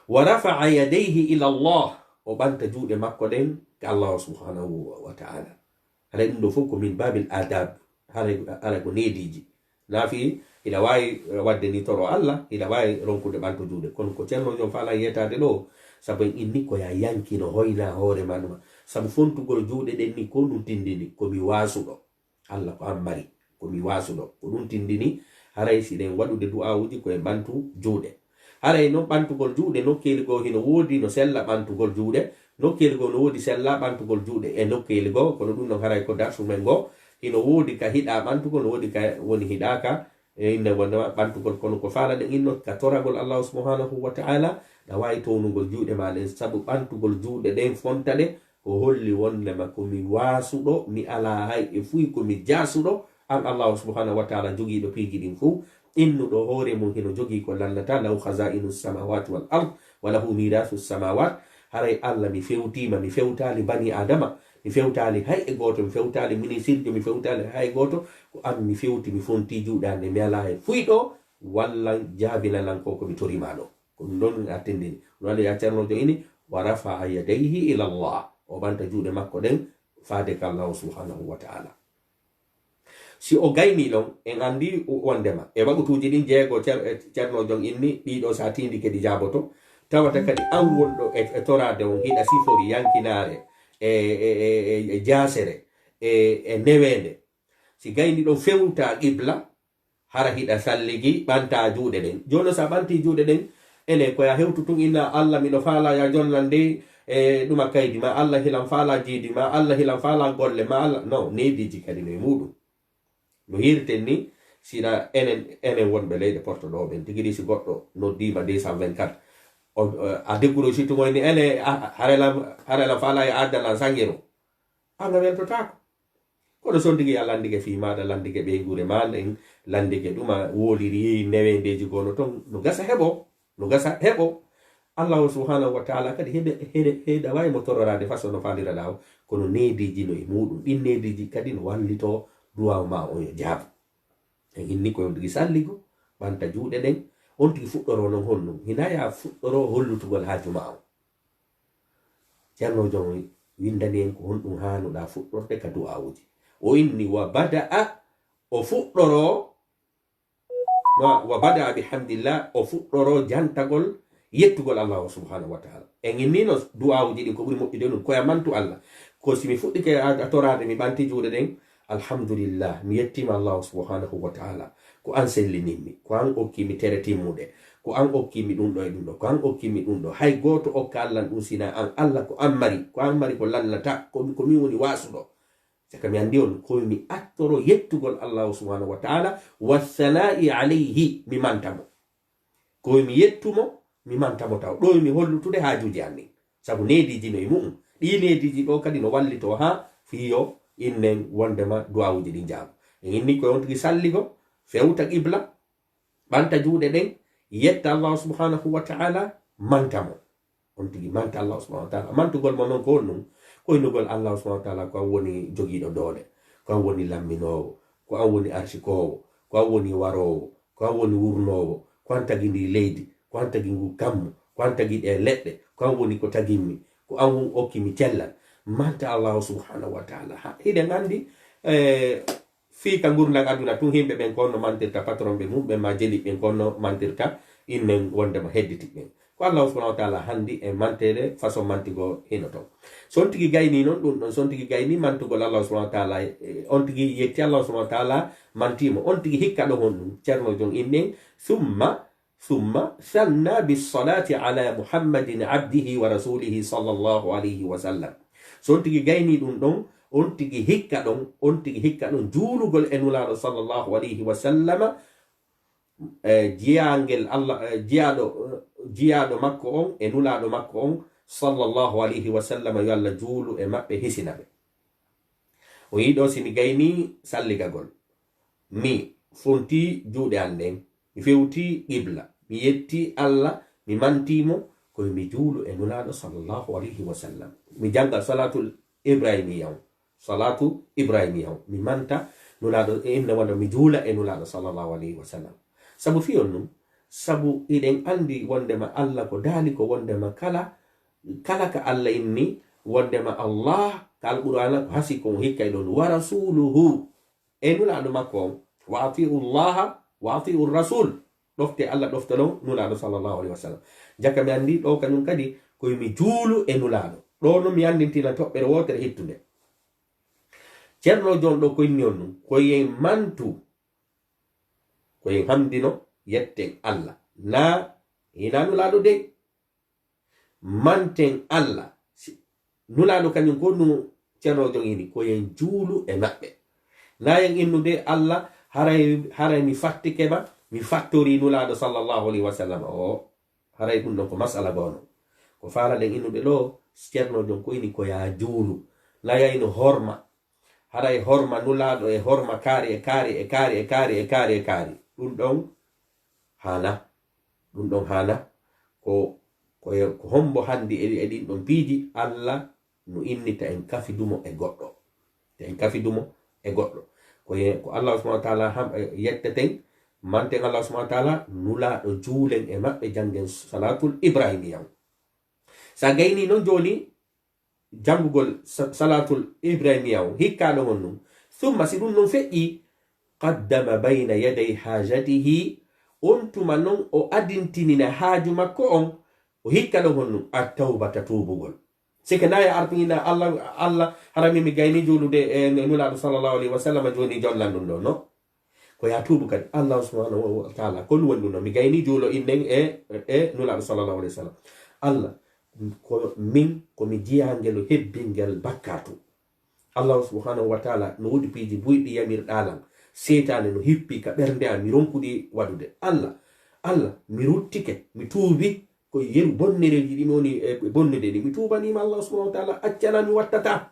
Wa rafa'a yadayhi ila Allah, o ɓanta juuɗe makko ɗen ka Allah subhanahu wa ta'ala. Haray ɗum ɗo fof ko min babil adab, haray, haray ko neediiji. Naafi ina waawi waɗde ni toro Allah, ina waawi ronkude ɓanto juuɗe. Kono ko Ceerno Jon faalaa yeetaade ɗo, sabu en inni ko ya yanki no hoyna hoore ma ɗuma. Sabu fontugol juuɗe ɗen ni ko ɗum tindini, ko mi waasuɗo. Allah ko an mari, ko mi waasuɗo. Ko ɗum tindini, haray si ɗen waɗude du'aawuuji ko e ɓantu juuɗe. Haray noon ɓantugol juuɗe nokkeeli goo hino woodi no sella ɓantugol juuɗe, nokkeeli goo no woodi sella ɓantugol juuɗe e nokkeeli goo, kono ɗum noon haray ko darsu men goo, hino woodi ka hiɗaa ɓantugol, no woodi ka woni hiɗaaka, e inne wonde ɓantugol, kono ko faalaɗen inno ka toragol Allahu subhanahu wa ta'ala, ɗa waawi townugol juuɗe maa ɗen, sabu ɓantugol juuɗe ɗen fonta ɗe, o holli wondema ko mi waasuɗo, mi alaa hay e fuy ko mi jaasuɗo, an Allahu subhanahu wa ta'ala jogiiɗo piiji ɗin fow, innuɗo hoore mum hino jogii ko lannata, lahu khaza'inu samawati wal ard, wa lahu mirasu samawat, haray Allah mi fewtiima, mi fewtaali bani Adama, mi fewtaali hay e gooto, mi fewtaali minisirjo, mi fewtaali hay e gooto, ko an mi fewti, mi fontii juuɗe an ɗe, mi alaa hay fuy ɗo, walla jaabina lan ko ko mi toriima ɗo. Ko ɗum ɗon a tindini. Ɗum woni ya Ceerno Jon ini, "Wa rafa'a yadayhi ila Allah." O ɓanta juuɗe makko ɗen faade ka Allahu subhanahu wa ta'ala. Si o gaynii ɗon, en anndi wonndema e waqutuuji ɗin jeego cer-, e Ceerno Jon inni, ɗii ɗoo so a tiindike ɗi jaaboto, tawata kadi an wonɗo e, e toraade on hiɗa sifori yankinaare e, e, e, e, e jaasere e, e neweende. Si gayni ɗon fewta qibla, hara hiɗa salligi ɓanta juuɗe ɗen. Jooni non so a ɓanti juuɗe ɗen, ene ko ya hewtu tun inna, "Allah, miɗo faalaa ya jonnan dey, e ɗuma kaydi, ma Allah hilan faalaa jiidi, ma Allah hilan faalaa golle, ma Allah." No, neediiji kadi no e muuɗum. No hirten ni, sina enen, enen wonɓe leyɗe Porto ɗo ɓen, tigi ɗi si goɗɗo noddiima deux cent vingt-quatre, o, o, a degguɗo si tumoy ni, ene, a, a, harela, harela faalaa ya addanan sangiro. An a weltotaako. Kono so ndigi a landike fii maaɗa, landike ɓeynguure maa nden, landike ɗuma wooliri neweendeeji goo no ton, no gasa heɓo, no gasa heɓo. Allahu subhanahu wa taala kadi heɓe, heɗe, heɗa waawi mo tororaade façon no faaliraɗaa o, kono neediiji no e muuɗum. Ɗin neediiji kadi no wallitoo duwaaw maa on yo jaabu. En inni ko on tigi salligo, ɓanta juuɗe ɗen, on tigi fuɗɗoroo non honɗum? Hinaa ya fuɗɗoroo hollutugol haaju maa on. Ceerno Jon windani en ko honɗum haanuɗaa fuɗɗorde ka du'aawuji. O inni, "Wa bada'a", o fuɗɗoroo, wa, "wa bada'a bihamdillah", o fuɗɗoroo jantagol, yettugol Allahu subhanahu wa taala. En innino du'aawuji ɗin ko ɓuri moƴƴude ɗum, ko ya mantu Allah. Ko si mi fuɗɗike a, a toraade, mi ɓanti juuɗe ɗen, "Alhamdulillah, mi yettiima Allahu subhanahu wa taala. Ko an sellinimmi, ko an okkimi tere timmuɗe, ko an okkimi ɗum ɗo e ɗum ɗo, ko an okkimi ɗum ɗo. Hay gooto okka Allah ɗum sina an. Allah ko an mari, ko an mari ko lannata, ko, ko min woni waasuɗo." Saka mi anndi on, ko mi attoro yettugol Allahu subhanahu wa taala, wa sana'i alayhi, mi manta mo. Ko mi yettu mo, mi manta mo taw. Ɗo mi hollutude haajuuji an ɗin. Sabu neediiji no e mu'um. Ɗii neediiji ɗo kadi no wallitoo haa fii yo innen wonndema du'aawuji ɗin jaabu. En inni ko on tigi salligo, fewta qibla, ɓanta juuɗe ɗen, yetta Allahu subhanahu wa taala, manta mo. On tigi manta Allahu subhanahu wa taala. Mantugol mo non ko honɗum? Ko innugol Allahu subhanahu wa taala ko an woni jogiiɗo doole, ko an woni lamminoowo, ko an woni arsikoowo, ko an woni waroowo, ko an woni wurnoowo, ko an tagi ndi leydi, ko an tagi ngu kammu, ko an tagi ɗe leɗɗe, ko an woni ko tagimmi, ko an won okkimi cellal. Manta Allahu subhanahu wa taala. Ha, hiɗen anndi, eh, fii ka ngurndan aduna tun, himɓe ɓen ko honno mantirta patron ɓe mum ɓen, ma jeli ɓen ko honno mantirta innen wonndema hedditi ɓen. Ko Allahu subhanahu wa taala hanndi e manteede façon mantigo hino ton. So on tigi gayni non ɗum ɗon, so on tigi gayni mantugol Allahu subhanahu wa taala, e, on tigi yetti Allahu subhanahu wa taala, mantiimo, on tigi hikka ɗo honɗum? Ceerno Jon innen, summa, summa sanna bis salati ala Muhammadin abdihi wa rasulihi sallallahu alayhi wa sallam. So on tigi gayni ɗum ɗon, on tigi hikka ɗon, on tigi hikka ɗon juulugol e Nulaaɗo sallallahu alayhi wa sallama, e, jiyangel Allah, e, jiyaaɗo, e, jiyaaɗo makko on e Nulaaɗo makko on sallallahu alayhi wa sallam, yo Allah juulu e maɓɓe, hisina ɓe. O yiɗo si mi gayni salligagol, mi fonti juuɗe an ɗen, mi fewti qibla, mi yetti Allah, mi manti mo, ko mi juulu e Nulaaɗo sallallahu alayhi wa sallam. Mi jannga salatul Ibrahimiya on, salatu Ibrahimiya on, mi manta Nulaaɗo, e innde wonde mi juula e Nulaaɗo sallallahu alayhi wa sallam. Sabu fii on ɗum, sabu hiɗen anndi wonndema Allah ko daali ko wonndema kala, kala ka Allah inni wonndema Allah ka Alqur'aana ko hasi ko hikka e ɗon, wa rasuluhu, e Nulaaɗo makko on, wa atiu llaha wa atiu rasul, ɗofte Allah, ɗofte ɗon Nulaaɗo sallallahu alayhi wa sallam. Jaka mi anndi ɗo kañum kadi ko mi juulu e Nulaaɗo. Ɗo no mi anndintina toɓɓere wootere hittunde. Ceerno Jon ɗo ko inni on ɗum, ko yen mantu, ko yen hamdino, yetten Allah. Na hina Nulaaɗo dey. Manten Allah. Si-, Nulaaɗo kañum ko nu Ceerno Jon ini, ko yen juulu e maɓɓe. Na yen innude Allah, haray, haray mi fattike ma, mi fattori Nulaaɗo sallallahu alayhi wa sallam. O, haray ɗum ɗon ko masala goono. Ko faalaɗen innude ɗo, Ceerno Jon ko ini ko yaa juulu. Na yayno horma. Haray horma Nulaaɗo e horma kaari e kaari e kaari e kaari e kaari e kaari. Ɗum ɗon haana. Ɗum ɗon haana. Ko, ko, ko hombo hanndi e, e ɗin ɗon piiji Allah no inni ta en kafidumo e goɗɗo. Ta en kafidumo e goɗɗo. Ko ye-, ko Allah subhanahu wa ta'ala ham-, e, yetteten, manten Allah subhanahu wa ta'ala, Nulaaɗo juulen e maɓɓe, janngen salatul Ibrahimiya on. Sa gayni non jooni, janngugol sa-, salatul Ibrahimiya on, hikka ɗon on ɗum. Summa, si ɗum non feƴƴi, qaddama bayna yaday hajatihi, on tuma non o adintinina haaju makko on, o hikka ɗon honɗum? At-tawbata, tuubugol. Sike na ya artuina Allah, Allah harami mi gayni juulude e Nulaaɗo sallallahu alayhi wa sallam, jooni jollan ɗum ɗo, no? Ko ya tuubu kadi. Allah subhanahu wa ta'ala, ko ɗum woni ɗum ɗo? Mi gayni juulo innen e, e Nulaaɗo sallallahu alayhi wa sallam. Allah, ko min, ko mi jiyangel hebbingel bakkatu. Allah subhanahu wa ta'ala, no woodi piiji buyɗi yamirɗa lan. Seytaane no hippi ka ɓernde am, mi ronkuɗi waɗude. Allah, Allah, mi ruttike, mi tuubi, ko yeru bonnereeji ɗi mi woni e bonnude ɗi. Mi tuubanima Allah subhanahu wa ta'ala, accana mi wattata.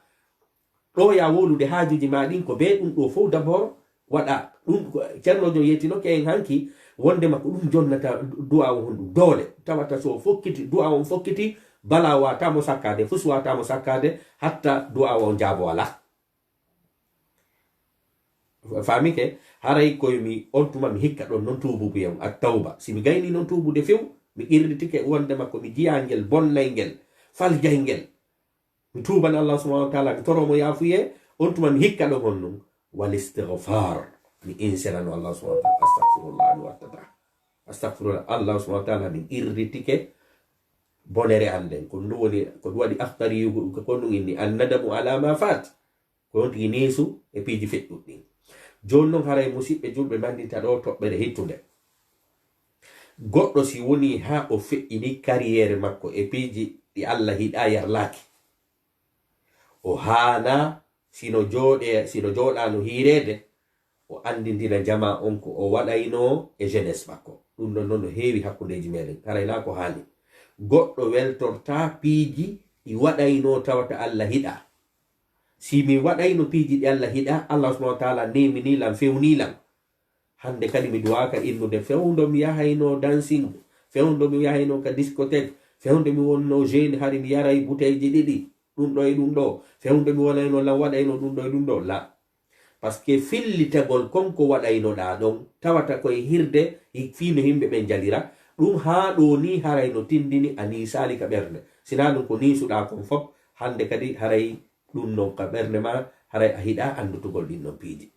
Ɗo ya wolude haajuji ma ɗin, ko be ɗum ɗo fof d'abord waɗa. Ɗum ko Ceerno Joom yettinoke en hanki, wondema ko ɗum jonnata du-, du'a o honɗum. Doole, tawata so fokkiti, du'a on fokkiti, bala wata mo sakkade, fus wata mo sakkade, hatta du'a on jaabo wala. Famike, haray koye mi, on tuma mi hikka ɗon non tuububuye on, at-tawba. Si mi gayni non tuubude few, mi qirritike wondema ko mi jiyangel, bonnayngel, faljayngel. Mi tuuban Allah subhanahu wa ta'ala, mi toro mo yaafuye, on tuma mi hikka ɗon honɗum? Wal istighfar. Mi insirano Allah subhanahu wa ta'ala, astaghfirullah, mi wattata. Astaghfirullah, Allah subhanahu wa ta'ala, min qirritike bonere an nden. Ko ɗum woni, ko ɗum waɗi Akhdari yugo, ko ɗum inni, an-nadamu ala ma fat. Ko on tigi neesu e piiji feƴƴuɗi ɗin. Jooni non haray musiɓɓe julɓe mandita ɗo toɓɓere hittunde. Goɗɗo si woni haa o feƴƴini kariyeere makko e piiji ɗi Allah hiɗa yarlaaki. O haana sino jooɗe, sino jooɗaano hiireede, o anndindina jama on ko o waɗayno e jeunesse makko. Ɗum ɗon non no heewi hakkundeeji meɗen. Haray naa ko haani. Goɗɗo weltorta piiji ɗi waɗayno tawata Allah hiɗa. Si mi waɗayno piiji ɗi Allah hiɗa, Allah subhanahu wa ta'ala nemini lan, fewni lan. Hannde kadi mi duwaaka innude fewndo mi yahayno dancing, fewndo mi yahayno ka discothèque, fewndo mi wonno jeune hari mi yaray buteyji ɗiɗi, ɗum ɗo e ɗum ɗo, fewndo mi wonayno lan waɗayno ɗum ɗo e ɗum ɗo, la. Parce que fillitagol kon ko waɗaynoɗaa ɗon, tawata koye hirde, fii no yimɓe ɓen jalira, ɗum haa ɗo ni haray no tindini a niisaali ka ɓernde. Sinaa ɗum ko niisuɗaa kon fof, hannde kadi haray ɗum non ka ɓernde ma, haray a hiɗa anndutugol ɗin non piiji.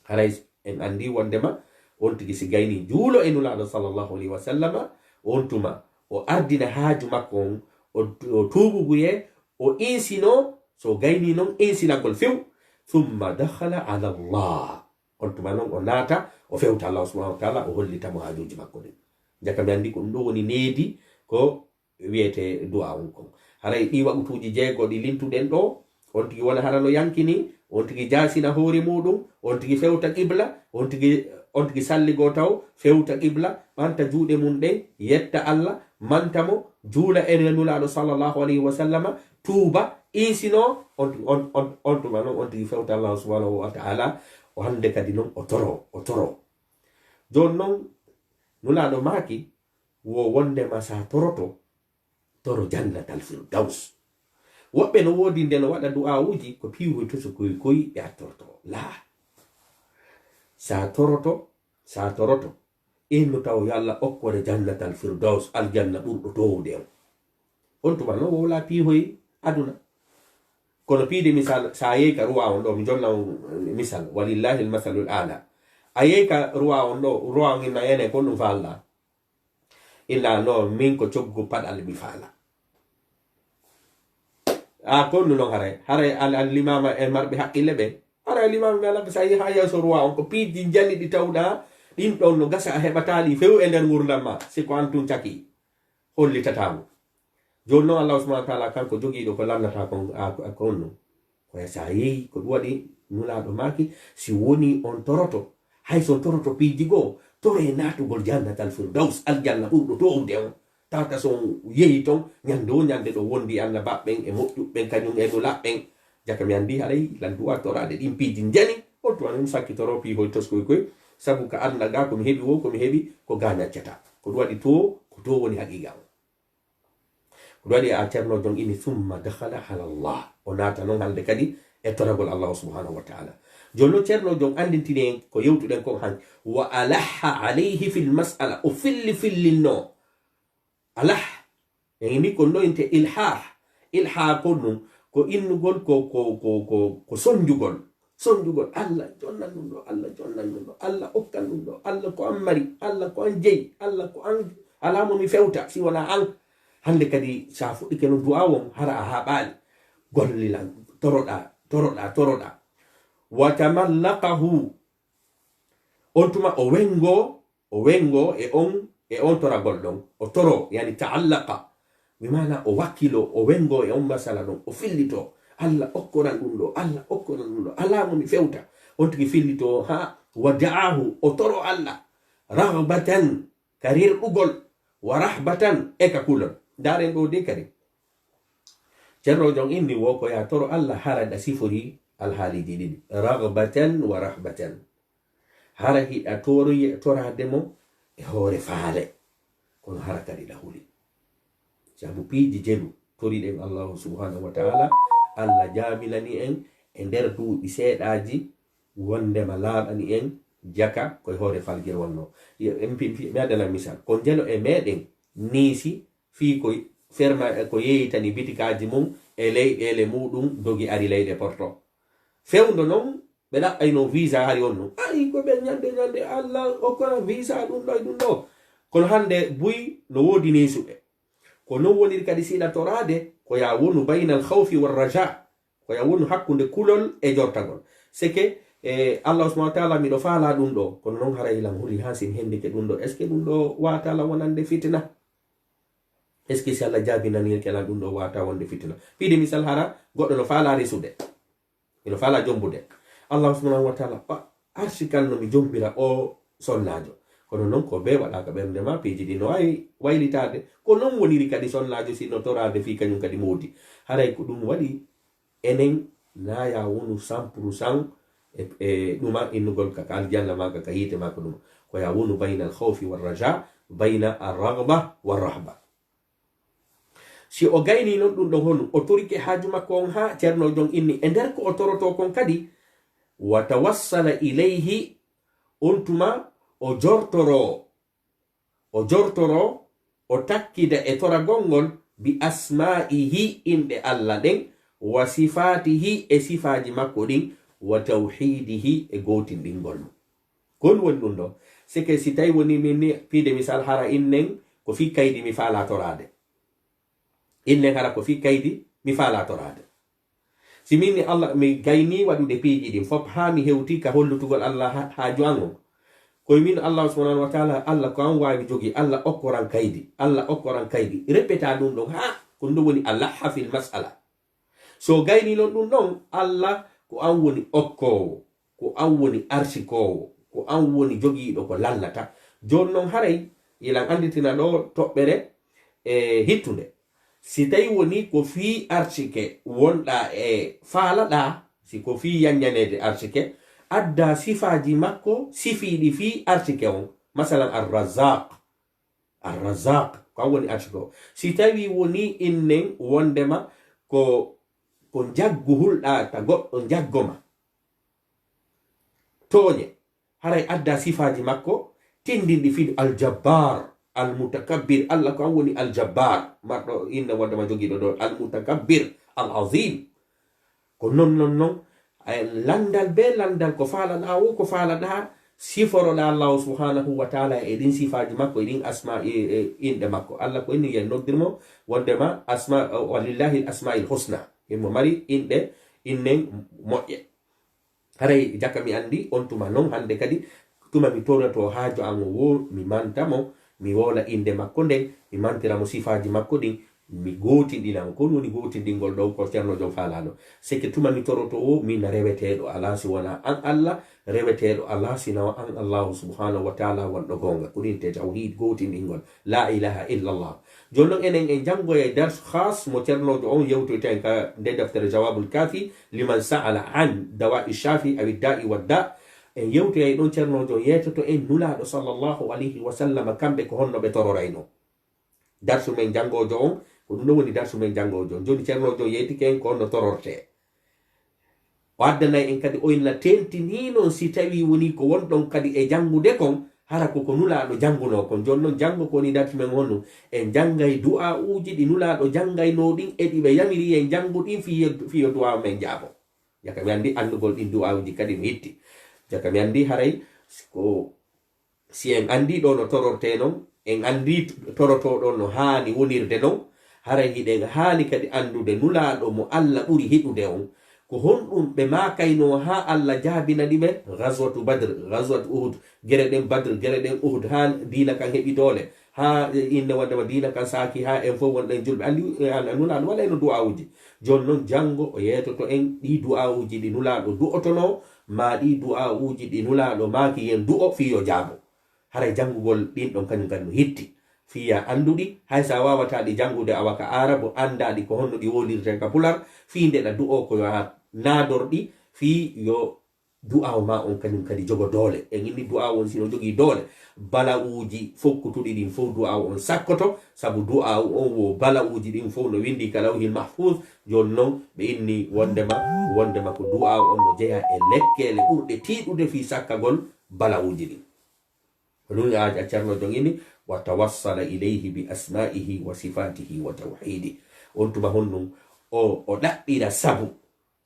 Haray en anndi wondema on tigi si gayni juulo e Nulaaɗo sallallahu alayhi wa sallama, on tuma o ardina haaju makko on, o, o tuububuye, o insino, so gayni non insinagol few, thumma dakhala ala Allah. On tuma non o naata, o fewta Allah subhanahu wa ta'ala, o hollita mo haajuuji makko ɗin. Jaka mi anndi ko ɗum ɗo woni needi ko wiyete du'a on kon. Haray ɗi waqutuuji jeego ɗi lintuɗen ɗo, on tigi wona hara no yankini, on tigi jaasina hoore muɗum, on tigi fewta qibla, on tigi, on tigi salligo taw, fewta qibla, ɓanta juuɗe mum ɗen, yetta Allah, manta mo, juula e Nulaaɗo sallallahu alayhi wa sallama, tuuba, insino, on, on, on, on tuma non on tigi fewta Allah subhanahu wa ta'ala, o hannde kadi non o toro, o toro. Jooni non, Nulaaɗo maaki, wo wondema sa toroto, toro jannatal firdaus. Woɓɓe no woodi nde no waɗa du'aawuji ko piihoy to so koy koy ɓe attorto. Laa. Sa toroto, sa toroto, inno taw yo Allah okkore jannatal firdaus, aljanna ɓurɗo toowude on. On tuma no wowla piihoy aduna. Kono piide misal, sa yehi ka ruwa on ɗo, mi jonna on misal, walillahi almasalul ala. A yehi ka ruwa on ɗo, ruwa on inna ene kon ɗum fa Allah. Ila no min ko coggu paɗal mi faala. A konnu non haray. Haray al, al limama e marɓe haqqille ɓe. Haray limama ɓe alaka sa yehi ha yeeso ruwa on ko piiji jali ɗi tawɗa ɗin ɗon no gasa a heɓataɗi few e nder ngurdam ma. Si ko an tun caki. Hollitata mo. Jooni non Allah subhanahu wa ta'ala kanko jogiiɗo ko lannata kon a, a konnu. Kono sa yehi, ko ɗum waɗi Nulaaɗo maaki, si woni on toroto, hay so on toroto piiji goo, tore naatugol jannatal firdaus, aljanna ɓurɗo toowde on. Tawata so on yehi ton, ñande o ñande ɗo wondi annabaaɓe ɓen e moƴƴuɓe ɓen, kañum e nulaaɓe ɓen. Jaka mi anndi haray, lan duwa toraade ɗin piiji njani, on tuma non sakkitoro piihoy toskoy koy, sabu ka aduna ga ko mi heɓi wo, ko mi heɓi, ko ga ñaccata. Ko ɗum waɗi to, ko to woni haqiiqa on. Ko ɗum waɗi a Ceerno Joom ini, "Summa dakhala ala Allah." O naata non hannde kadi e toragol Allah subhanahu wa ta'ala. Jooni non Ceerno Joom anndintini en ko yewtuɗen kon han. "Wa alaha alayhi fil mas'ala." O filli fillinno. Alah. En ni ko no inte ilhah. Ilhah ko ɗum ko innugol ko, ko, ko, ko, ko sonjugol. Sonjugol, "Allah, jonnan ɗum ɗo, Allah, jonnan ɗum ɗo, Allah, okkan ɗum ɗo, Allah, ko an mari, Allah, ko an jeyi, Allah, ko an, alaa mo mi fewta, si wonaa an." Hannde kadi, so a fuɗɗike noon du'aa on, hara a haaɓaali. Gollilan, toroɗaa, toroɗaa, toroɗaa. "Wa tamallaqahu." On tuma o wengo, o wengo e on, e on toragol ɗon. O toro, yani ta'allaqa. Bi maana o wakkilo, o wengo e on masala ɗon. O fillito. "Allah okkoran ɗum ɗo, Allah okkoran ɗum ɗo. Alaa mo mi fewta." On tigi fillito ha wa da'ahu, o toro Allah. Raghbatan, ka rirɗugol. Wa rahbatan, e ka kulol. Ndaren ɗo de kadi. Ceerno Jon inni wo ko ya toro Allah hara da sifori alhaaliji ɗiɗi. Raghbatan wa rahbatan. Hara hiɗa tori-, toraade mo e hoore faale. Kono hara kadi ɗa huli. Sabu piiji jelu toriɗen Allahu subhanahu wa ta'ala, Allah jaabinani en e nder duuɓi seeɗaaji wondema laaɓani en jaka koye hoore faljir wonno. Yo, en pi-, pi-, mi addana misal. Ko njelo e meɗen niisi fii ko ferma, ko yeeyitani bitikaaji mum e leyɗeele muɗum dogi ari leyɗe Porto. Fewndo non, ɓe ɗaɓɓayno visa hari on non. Ari ko ɓe ñande ñande Allah okkora visa ɗum ɗo e ɗum ɗo. Kono hannde buy no woodi neesuɓe. Ko non woniri kadi siɗa toraade, ko ya wonu baynal khawfi war raja. Ko ya wonu hakkunde kulol e jortagol. Seke, e, Allah subhanahu wa ta'ala miɗo faala ɗum ɗo. Kono non haray lan huli ha sin hendike ɗum ɗo. Est-ce que ɗum ɗo wata lan wonande fitina? Est-ce que si Allah jaabinanike lan ɗum ɗo wata wonde fitina? Piide misal hara, goɗɗo no faala resude. Miɗo faala jombude. Allah subhanahu wa ta'ala, o arsi kan no mi jombira o sonnaajo. Kono non ko be waɗaka ɓernde ma, piiji ɗi no wawi waylitaade. Ko non woniri kadi sonnaajo si no toraade fii kañum kadi moodi. Haray ko ɗum waɗi enen na ya wonu cent pour cent e, e ɗuma innugol ka, ka aljanna ma ka, ka yiite ma ka ɗuma. Ko ya wonu bayna al khawfi war raja, bayna ar raghba war rahba. Si o gayni non ɗum ɗon honu, o torike haaju makko on haa Ceerno Jon inni, e nder ko o toroto kon kadi, wa tawassala ilayhi, on tuma o jortoro, o jortoro, o takkida e toragol ngol bi asma'ihi, inɗe Allah ɗen, wa sifatihi, e sifaaji makko ɗin, wa tawhidihi, e gootinɗingol mo. Ko ɗum woni ɗum ɗo. Seke si tawi woni min ni, piide misal hara innen, ko fii kaydi mi faala toraade. Innen hara ko fii kaydi mi faala toraade. Si min ni Allah, mi gayni waɗude piiji ɗin fop haa mi hewti ka hollutugol Allah ha-, haaju an on. Koye min Allah subhanahu wa ta'ala, Allah ko an waawi jogi, Allah okkoran kaydi, Allah okkoran kaydi. Répéta ɗum ɗon haa ko ɗum woni alaha fil mas'ala. So gayni non ɗum ɗon, Allah ko an woni okkoowo, ko an woni arsikoowo, ko an woni jogiiɗo ko lallata. Jooni non haray, ilan annditina ɗo toɓɓere e hittunde. Si tawi woni ko fii arsike wonɗa e faalaɗa, si ko fii yanñaneede arsike, adda sifaaji makko sifiiɗi fii arsike on, masalan Ar-Razzaq. Ar-Razzaq, ko an woni arsike o. Si tawi woni innen wondema ko, ko njaggu hulɗa ta goɗɗo njaggo ma. Tooñe, haray adda sifaaji makko, tindinɗi fii Al-Jabbar, Al-Mutakabbir, Allah ko an woni Al-Jabbar, marɗo inna wondema jogiiɗo ɗo, Al-Mutakabbir, Al-Azim. Ko non, non, non, e lanndal be lanndal ko faalaɗa o, ko faalaɗa, siforoɗa Allahu subhanahu wa ta'ala e ɗin sifaaji makko, e ɗin asma, e, e inɗe makko. Allah ko inni yen noddirmo, wondema asma, wa lillahi al-asma'il husna. Himo mari inɗe, innen moƴƴe. Haray jaka mi anndi, on tuma non hannde kadi, tuma mi toroto haaju an o wo, mi manta mo, mi woola innde makko nden, mi mantira mo sifaaji makko ɗin, mi gootinɗina mo. Ko ɗum woni gootinɗingol ɗo, ko Ceerno Jon faalaano. Seke tuma mi toroto o, min na reweteeɗo alaa si wonaa an Allah, reweteeɗo alaa si na an Allahu subhanahu wa ta'ala wonɗo goonga. Ko ɗum te tawhiid gootinɗingol. La ilaha illallah. Jooni non enen en janngoya darsu khas mo Ceernoojo on yewtoyta en ka nde deftere Jawabul Kafi liman sa'ala an dawa'i shafi awi da'i wa da. En yewtoyay ɗon Ceernoojo on yeetoto en Nulaaɗo sallallahu alayhi wa sallam kamɓe ko honno ɓe tororayno. Darsu men janngoojo on, ko ɗum ɗon woni darsu men janngoojo on. Jooni Ceernoojo on yeetike en ko honno torortee. O addanay en kadi, o inna tentinii non si tawii wonii ko wonɗon kadi e janngude kon, hara ko ko Nulaaɗo janngunoo kon. Jooni non janngo ko woni darsu men on ɗum, en janngay du'aa'uuji ɗi Nulaaɗo janngaynoo ɗin e ɗi ɓe yamiri en janngu ɗin fii yo, fii yo du'aa'u men jaabo. Jaka mi anndi anndugol ɗin du'aawuji kadi no hitti. Jaka mi anndi haray ko si en anndi ɗo no torortee non, en anndi torotoo ɗon no haani wonirde non, haray hiɗen haani kadi anndude Nulaaɗo mo Alla ɓuri hiɗude on. Ko honɗum ɓe maakaynoo haa Alla jaabinani ɓe? Gazwatu Badr, Gazwatu Uhud, gere ɗen Badr, gere ɗen Uhud, haa diina kan heɓi doole, haa inne wonde ma diina kan saaki, haa en fof wonɗen julɓe. Anndi, eh, an-, Nulaaɗo waɗayno du'aawuji. Jooni non janngo o yeetoto en ɗii du'aawuji ɗi Nulaaɗo du'otonoo, maa ɗii du'aawuji ɗi Nulaaɗo maaki yen du'o fii yo jaabo. Haray janngugol ɗin ɗon kañum kadi no hitti. Fii ya annduɗi, hay so a waawataa ɗi janngude awa ka Aarabu, anndaa ɗi ko honno ɗi wowlirtee ka Pular, fii nde ɗa du'oo ko yo a naador ɗi, fii yo du'aaw maa on kañum kadi jogo doole. En inni du'aaw on si no jogii doole, bala'uuji fokkutuɗi ɗin fof du'aaw on sakkoto, sabu du'aaw on wo bala'uuji ɗin fof no winndii ka Lawhil Mahfuuz. Jooni non ɓe inni wonndema, wonndema ko du'aaw on no jeyaa e lekkeele ɓurɗe tiiɗude fii sakkagol bala'uuji ɗin. Ko ɗum a, a Ceerno Jon inni, "Wa tawassala ilayhi bi asma'ihi wa sifatihi wa tawhidi." On tuma honɗum o, o ɗaɓɓira sabu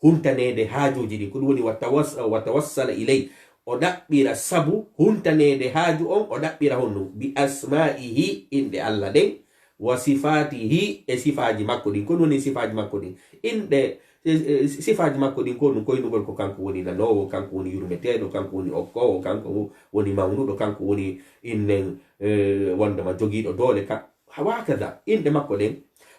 huntaneede haajuuji ɗin. Ko ɗum woni wa tawas-, wa tawassala ilay. O ɗaɓɓira sabu huntaneede haaju on, o ɗaɓɓira honɗum? Bi asma'ihi, inɗe Alla ɗen, wa sifatihi, e sifaaji makko ɗin. Ko ɗum woni sifaaji makko ɗin? Inɗe, e, e, sifaaji makko ɗin ko ɗum koynugol ko kanko woni nanoowo, kanko woni yurmeteeɗo, kanko woni okkoowo, kanko wo-, woni mawnuɗo, kanko woni innen, e, wondema jogiiɗo doole ka, wa hakada. Inɗe makko ɗen,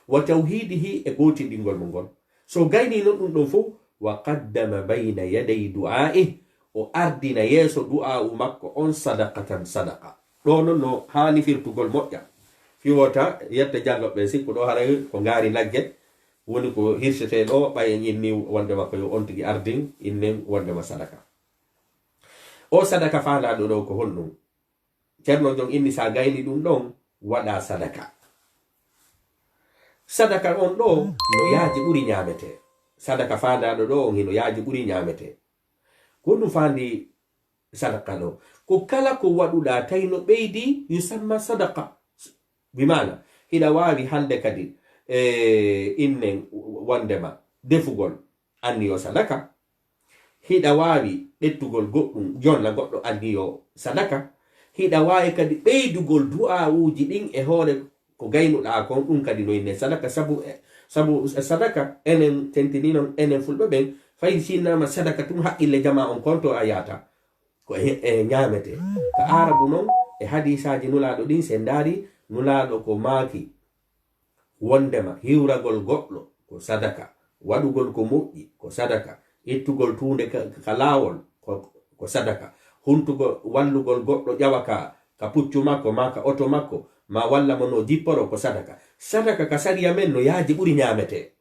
wa tawhidihi, e gootinɗingol mo ngol. So gaynii non ɗum ɗon fof, wa qaddama bayna yaday du'a'i, o ardina yeeso du'a'u makko on sadaqatan sadaqa. Ɗo non no haani firtugol moƴƴa. Fii wota yetta jalloɓe ɓen sikku ɗo haray ko ngaari nagge, woni ko hirsetee ɗo, ɓay en inni wonde makko yo on tigi ardin, innen wonde ma sadaka. O sadaka faandaaɗo ɗo ko honɗum? Ceerno Jon inni sa gayni ɗum ɗon, waɗa sadaka. Sadaka on ɗo no yaaji ɓuri ñaametee. Sadaka faandaaɗo ɗo on hino yaaji ɓuri ñaametee. Ko ɗum faandi sadaka ɗo. Ko kala ko waɗuɗaa tawi no ɓeydi, yusamma sadaka. Bi maana, hiɗa waawi hannde kadi, e, innen wondema defugol anni yo sadaka. Hiɗa waawi ƴettugol goɗɗum, jonna goɗɗo anni yo sadaka. Hiɗa waawi kadi ɓeydugol du'aawuuji ɗin e hoore ko gaynuɗaa kon, ɗum kadi no inne sadaka. Sabu, e, sabu sadaka, enen tentini non, enen fulɓe ɓen, fay sinnaama sadaka tun, haqqille jamaa on konto a yaata. Ko e, e ñaametee. Ka Aarabu non, e hadiisaaji Nulaaɗo ɗin, si en ndaari, Nulaaɗo ko maaki, wondema hiwragol goɗɗo ko sadaka, waɗugol ko moƴƴi ko sadaka, ittugol tuunde ka, ka laawol ko, ko sadaka, huntugol, wallugol goɗɗo ƴawa ka, ka puccu makko, maa ka oto makko, maa walla mo no jipporo ko sadaka. Sadaka ka sariya men no yaaji ɓuri ñaametee.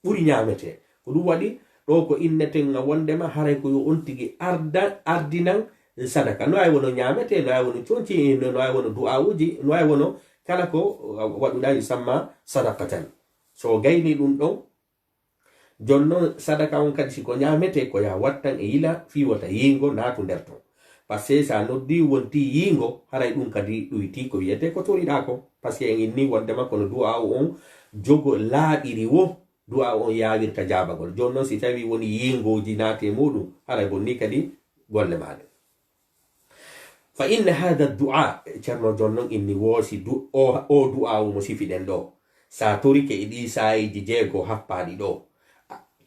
Ɓuri ñaametee. Ko ɗum waɗi ɗo ko inneten wondema haray ko yo on tigi arda, ardinan sadaka. No ay wono ñaametee, no ay wono conci, no, no ay wono du'aawuji, no ay wono kala ko, uh, waɗuɗaa yusamma sadaqatan. So o gayni ɗum ɗon, jon non sadaka on kadi si ko ñaametee ko ya wattan e yila fii wota yiingo naatu nder ton. Parce que sa noddi wonti yiingo, haray ɗum kadi ɗuyti ko wiyetee ko toriɗaa ko. Parce que en inni wondema kono du'aawu on jogo laaɓiri wo du'a on yaawirta jaabagol. Jooni non, si tawii woni yiingooji naati e muuɗum, haray bonni kadi golle maa ɗen. Fa inna haada du'a, Ceerno Jon non inni woosi du-, o, o du'a o mo sifiɗen ɗo. Sa torike e ɗii saayiiji jeego happaaɗi ɗo.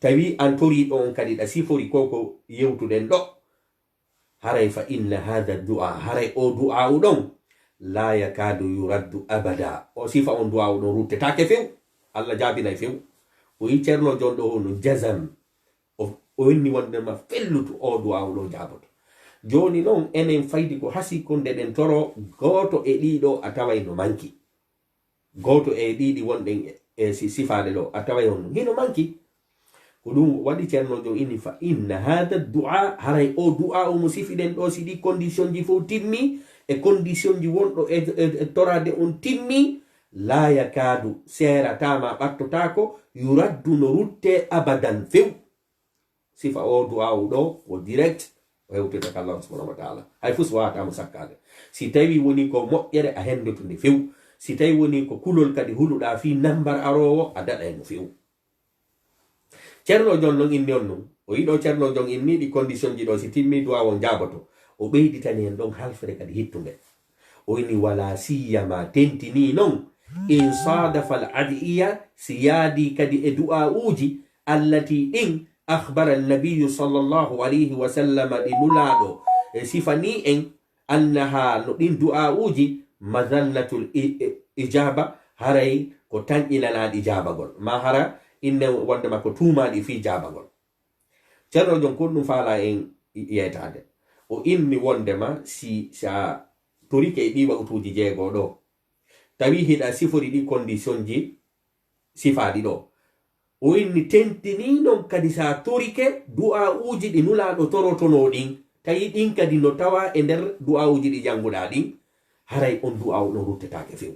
Tawi an toriiɗo on kadi ɗa sifori ko ko yewtuɗen ɗo. Haray fa inna haada du'a, haray o du'aawu ɗon, la yakadu yuraddu abada. O sifa on du'aawu ɗon ruttetaake few. Allah jaabinay few. O yi Ceerno Jon ɗo hono jazam. O, o inni wondema fellutu o du'aawu ɗo jaaboto. Jooni non, enen faydi ko hasi ko nde ɗen toro, gooto e ɗiɗo a taway no manki. Gooto e ɗiɗi wonɗen e, e si-, sifaade ɗo, a taway on hino manki. Ko ɗum waɗi Ceerno Jon ini, fa inna haada du'a, haray o du'a o mo sifiɗen ɗo, si ɗi condition ji fof timmi, e condition ji wonɗo e, e, e toraade on timmi, la yakadu, seerataama, ɓattotaako, yuraddu, no rutte abadan few. Sifa o du'aawu ɗo ko direct, o hewtata ka Allah subhanahu wa ta'ala. Hay fus wawata mo sakkaade. Si tawi woni ko moƴƴere, a hendoto nde few. Si tawi woni ko kulol kadi huluɗaa fii nambar aroowo, a daɗay mo few. Ceerno Jon non inni on non. O yiɗo Ceerno Jon inni ɗi condition ji ɗo si timmi du'a on jaaboto. O ɓeyditani en ɗon halfere kadi hittunde. O inni wala siyama tentini non in sadafa al adiya si yaadi kadi e du'a uji allati ɗin akhbara annabiyu sallallahu alayhi wa sallam ɗi nulaaɗo e sifani en annaha no ɗin du'a uji mazannatul i- i- ijaba haray ko tanƴinanaaɗi jaabagol ma hara inne wonde ma ko tuumaaɗi fii jaabagol. Ceerno Jon kon ɗum faala en yeytaade. O inni wondema si sa torike e ɗi waqtuuji jeego ɗo, tawi hiɗa sifori ɗi condition ji sifaaɗi ɗo. O inni tentini non kadi sa torike du'a uji ɗi nulaaɗo torotono ɗin, tawi ɗin kadi no tawa e nder du'a uji ɗi jannguɗa ɗin, haray on du'a o ɗon ruttetaake few.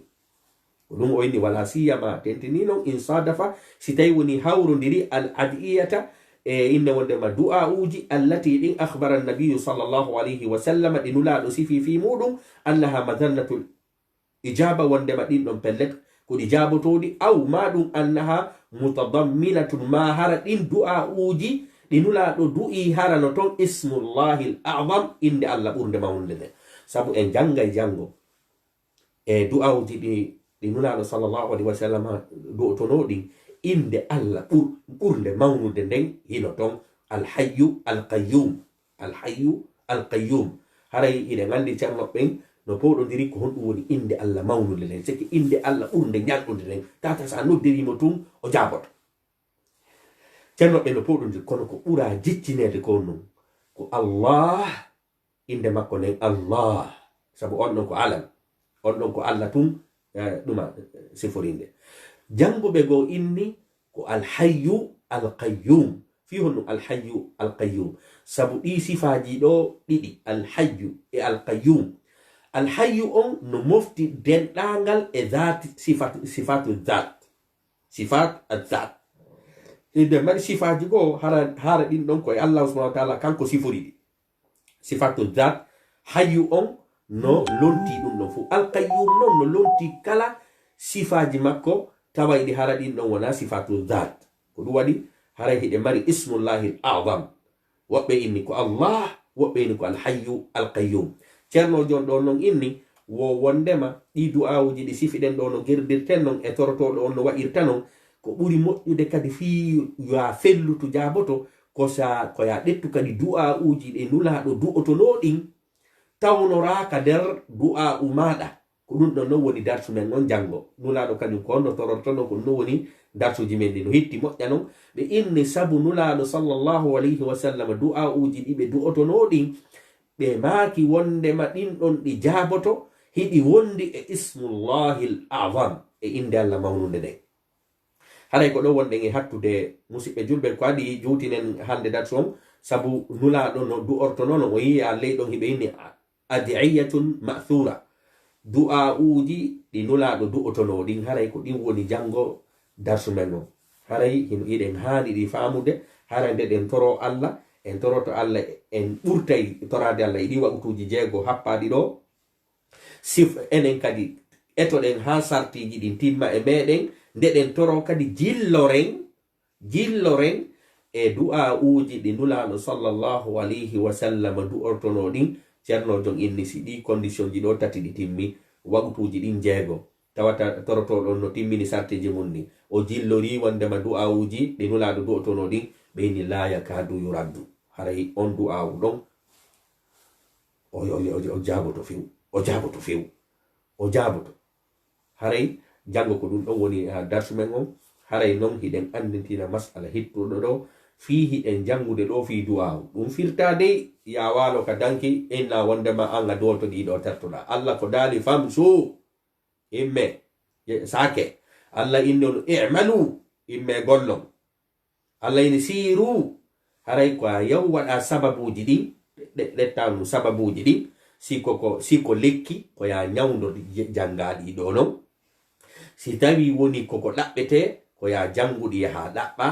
Ko ɗum o inni wala siyama tentini non in sadafa si tawi woni hawrondiri al adiyata e inne wondema du'a uji allati ɗin akhbara annabiyu sallallahu alayhi wa sallam ɗi nulaaɗo sifi fi muɗum annaha madannatul ijaba wondema ɗin ɗon pellet ko ɗi jaabotoɗi aw ma ɗum annaha mutadamminatun ma hara ɗin du'a uji ɗi nulaaɗo du'i harano ton ismullahi al azam innde Allah ɓurnde mawnde nde. Sabu en janngay janngo e du'awuji ɗi ɗi nulaaɗo sallallahu alaihi wa sallam du'otono ɗin innde Allah ɓur- ɓurnde mawnude nden hino ton, alhayyu alqayyum. Alhayyu alqayyum. Haray hiɗen anndi ceerno ɓen no pooɗondiri ko honɗum woni innde Allah mawnude nden seke innde Allah ɓurnde ñanɗude nden tata sa noddirimo tun o jaaboto. Ceerno ɓen no pooɗondiri kono ko ɓura jiccineede ko non ko Allah. Innde makko nden Allah. Sabu on ɗon ko alam. On ɗon ko Allah tun eh, ɗuma eh, siforinde. Jannguɓe goo inni ko alhayyu alqayyum. Fii honɗum alhayyu alqayyum? Sabu ɗi sifaaji ɗo ɗiɗi alhayyu e alqayyum. Alhayyu on no mofti denɗaangal e dhat sifatu, sifatu dhat. Sifat adhat. Inde mari sifaaji goo hara, hara ɗin ɗon ko e Allah subhanahu wa ta'ala kanko sifori ɗi. Sifatu dhat hayyu on no lonti ɗum ɗon fof. Alqayyum non no lonti kala sifaaji makko tawa iɗi hara ɗin ɗon wona sifatu dhat. Ko ɗum waɗi haray hiɗe mari ismullahi al azam. Woɓɓe inni ko Allah, woɓɓe inni ko alhayyu alqayyum. Ceerno jon ɗon non inni wo wondema ɗi du'awuji ɗi sifiɗen ɗo no gerdirten non e torotoɗo on no wa'irta non ko ɓuri moƴƴude kadi fii yo a fellutu jaaboto ko sa ko ya ɗettu kadi du'a'uuji ɗi nulaaɗo du'otonoo ɗin tawnoraaka nder du'a'u maaɗa. Ko ɗum ɗon non woni darsu men on janngo. Nulaaɗo kañum ko on no torortonoo ko ɗum non woni darsuuji men ɗi no hitti moƴƴa non. Ɓe inni sabu nulaaɗo sallallahu alayhi wa sallam du'a'uuji ɗi ɓe du'otonoo ɗin ɓe maaki wonndema ɗin ɗon ɗi jaaboto hiɗi wonndi e ismullahil a'zam e innde Allah mawnunde nden. Haray ko ɗo wonɗen e hattude musiɓɓe julɓe ko adi juutinen hannde darsu on sabu nulaaɗo no du'ortonono o yi'i a ley ɗon hiɓe inni adiyatun ma'thura du'a'uuji ɗi nulaaɗo du'otono ɗin haray ko ɗin woni janngo darsu men on. Haray hino iɗen haani ɗi faamude haray nde ɗen toro Allah en toroto Allah en ɓurtay toraade Allah e ɗi waqtuuji jeego happaaɗi ɗo. Sif enen kadi etoɗen haa sartiiji ɗin timma e meɗen ndeɗen toro kadi jilloren jilloren e du'a'uuji ɗi nulaaɗo sallallahu alayhi wa sallam du'ortonoo ɗin. Ceerno jon inni si ɗii condition ji ɗo tati ɗi timmi waqtuuji ɗin jeego tawata torotooɗo on no timmini sartiiji mum ni o jillorii wonndema du'a'uuji ɗi nulaaɗo du'otonoo ɗin ɓe inni laa yakaadu yuraddu. Haray on du'a'u ɗon o o- o- o jaaboto few o jaaboto few o jaaboto. Haray janngo ko ɗum ɗon woni ha darsu men on. Haray non hiɗen anndintina masala hittuɗo ɗo fii hiɗen janngude ɗo fii du'aawu ɗum firta dey ya waalo ka danki inna wonndema an a duwoto ɗiɗo tertoɗa Allah ko daali famsu imme saake Allah inni on i'malu imme gollon. Allah ini siiru haray ko a yaw waɗa sababuuji ɗin ɗettaanu sababuuji ɗin si ko ko si ko lekki ko ya ñawndo janngaɗi ɗo non. Si tawi woni koko ɗaɓɓete ko ya jannguɗi yaha ɗaɓɓa.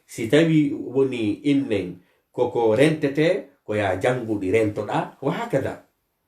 Si tawi woni innen koko rentete ko ya jannguɗi rentoɗa wa hakada.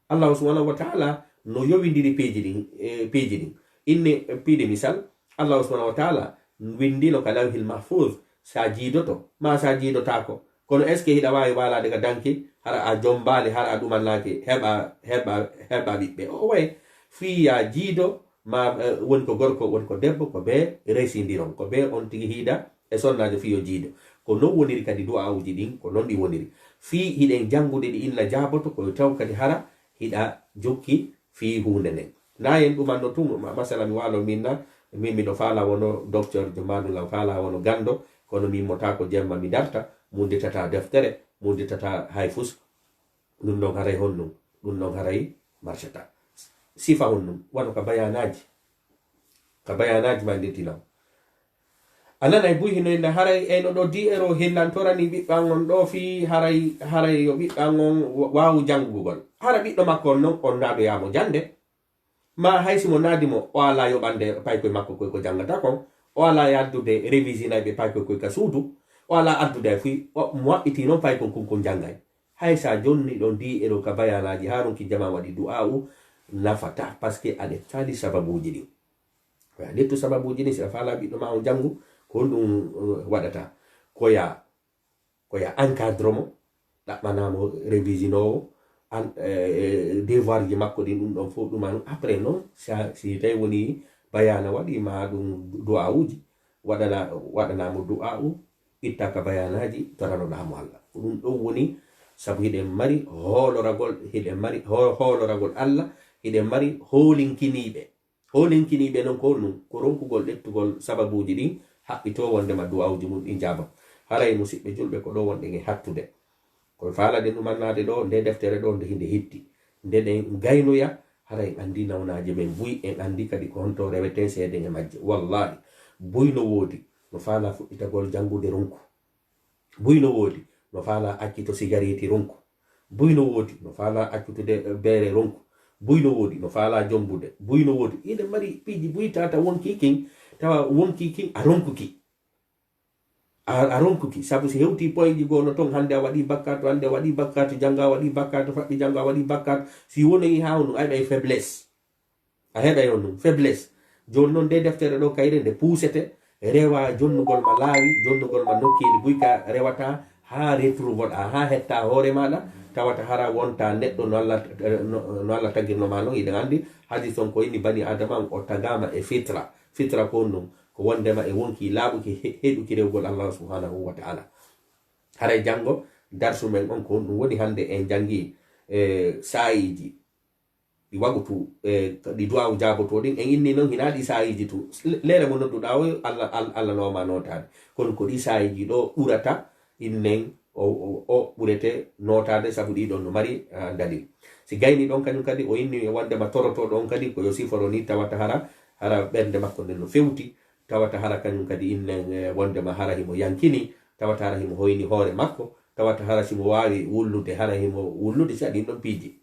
Allahu subhanahu wa ta'ala no yowindiri piiji ɗin e piiji ɗin. Inne piide misal Allahu subhanahu wa ta'ala winndino ka lawhil mahfuz Sa jiidoto, ma sa jiidotaako. Kono est-ce que hiɗa waawi waalaade ka danki, hara a jombaali, hara a ɗumannaaki, heɓa, heɓa, heɓa ɓiɓɓe? O way, fii ya jiido, ma, eh, woni ko gorko, woni ko debbo, ko bee resindiron, ko bee on tigi hiida e sonnaajo fii yo jiido. Ko non woniri kadi du'aawuji ɗin, ko non ɗi woniri. Fii hiɗen janngude ɗi inna jaaboto, ko taw kadi hara hiɗa jokki fii huunde nden. Na en ɗumanno tun, ma-, masala mi waalo min na, min miɗo faala wono docteur, jomaanu lan faala wono ganndo, kono min mo taa ko jemma mi darta, munditata deftere, munditata hay fus. Ɗun ɗon haray honɗun, ɗun ɗon haray marcata. Sifa honɗun, wano ka bayaanaaji. Ka bayaanaaji ma ndinti lan. A nanay buy hino inna haray eyno ɗo D R O hillantorani ɓiɓɓe an on ɗo fii haray, haray yo ɓiɓɓe an on wa-, waawu janngugol. Hara ɓiɗɗo makko on non, on naadoyaa mo jannde. Ma hay si mo naadi mo, o alaa yoɓande paykoy makko koy ko janngata kon. O alaa yaddude révisinayɓe paykoy koy ka suudu. O alaa addude ay fuy, o, mo waɗɗitii non paykon kun kun janngay. Hay sa jonni ɗon D R O ka bayaanaaji, haa ronki jamaa waɗi du'aa'u nafata, parce que aɗe tali sababuuji ɗin. Ko ya ƴettu sababuuji ɗin, si a faalaa ɓiɗɗo ma on janngu, ko honɗun, uh, waɗata? Ko ya, ko ya encadre mo, ɗaɓɓanaa mo révisinoowo, an, eh, eh, devoir ji makko ɗin, ɗun ɗon fof ɗuma ɗun. Après non, si a, si tawi woni bayaana waɗi ma ɗun du'aawuji, waɗana, waɗanaa mo du'aa'u, itta ka bayaanaaji, toranoɗaa mo Alla. Ko ɗun ɗon woni, sabu hiɗen mari hooloragol, hiɗen mari ho-, hooloragol Alla, hiɗen mari hoolinkiniiɓe. Hoolinkiniiɓe non ko honɗun? Ko ronkugol ƴettugol sababuuji ɗin, haɓɓitoo wonndema du'aawuji mun ɗin jaabama. Haray musiɓɓe julɓe, ko ɗo wonɗen e hattude. Ko faalaɗen ɗumannaade ɗo, nde deftere ɗo, nde hinde hitti. Nde ɗen gaynoya, haray en anndi nawnaaje men buy, en anndi kadi ko honto reweten seeden e majje. Wallaahi, buy no woodi, no faalaa fuɗɗitagol janngude ronku. Buy no woodi, no faalaa accito sigareeti ronku. Buy no woodi, no faalaa accutude, eh, beere ronku. Buy no woodi, no faalaa jombude. Buy no woodi, hiɗen mari piiji buy tata wonkii kin, tawa wonkii kin a ronkuki. A, a ronkuki, sabu si hewtii poyji goo no ton, hannde a waɗii bakkaatu, hannde a waɗii bakkaatu, janngo a waɗii bakkaatu, faɓɓi janngo a waɗii bakkaatu. Si wonoyi haa honɗun, a heɓay faiblesse. A heɓay honɗun, faiblesse. Jooni non, nde deftere ɗo kayre nde puusete, rewa jonnugol ma laawi, jonnugol ma nokkeeli buy ka rewata haa retrouvoɗaa, haa hettaa hoore maaɗa, tawata hara wonta neɗɗo no Alla, no, no Alla tagirno ma non. Hiɗen anndi hadis on ko inni bani Adama on o tagaama e fitra. Fitra ko honɗun? Ko wonndema e wonkii laaɓuki he-, heɗuki rewugol Allahu subhanahu wa ta'ala. Haray janngo darsu men on ko honɗun woni hannde en janngii, eh, saa'iiji ɗi wagutu, eh, ɗi du'aawu jaabotoo ɗin. En inni non hinaa ɗi saa'iiji tu. Le-, leere mo nodduɗaa o, Alla, Alla, Alla nooma nootaade. Kono ko ɗi saa'iiji ɗo ɓurata innen o, o, o ɓurete nootaade sabu ɗi ɗon no mari, ah, dalil. Si gayni ɗon kañum kadi o inni wonndema torotooɗo on kadi ko yo siforo ni tawata hara, hara ɓernde makko nden no fewti, tawata hara kañum kadi innen, eh, wonndema hara himo yankini, tawata hara himo hoyni hoore makko, tawata hara si mo waawi wullude, hara himo wullude, si a ɗin ɗon piiji.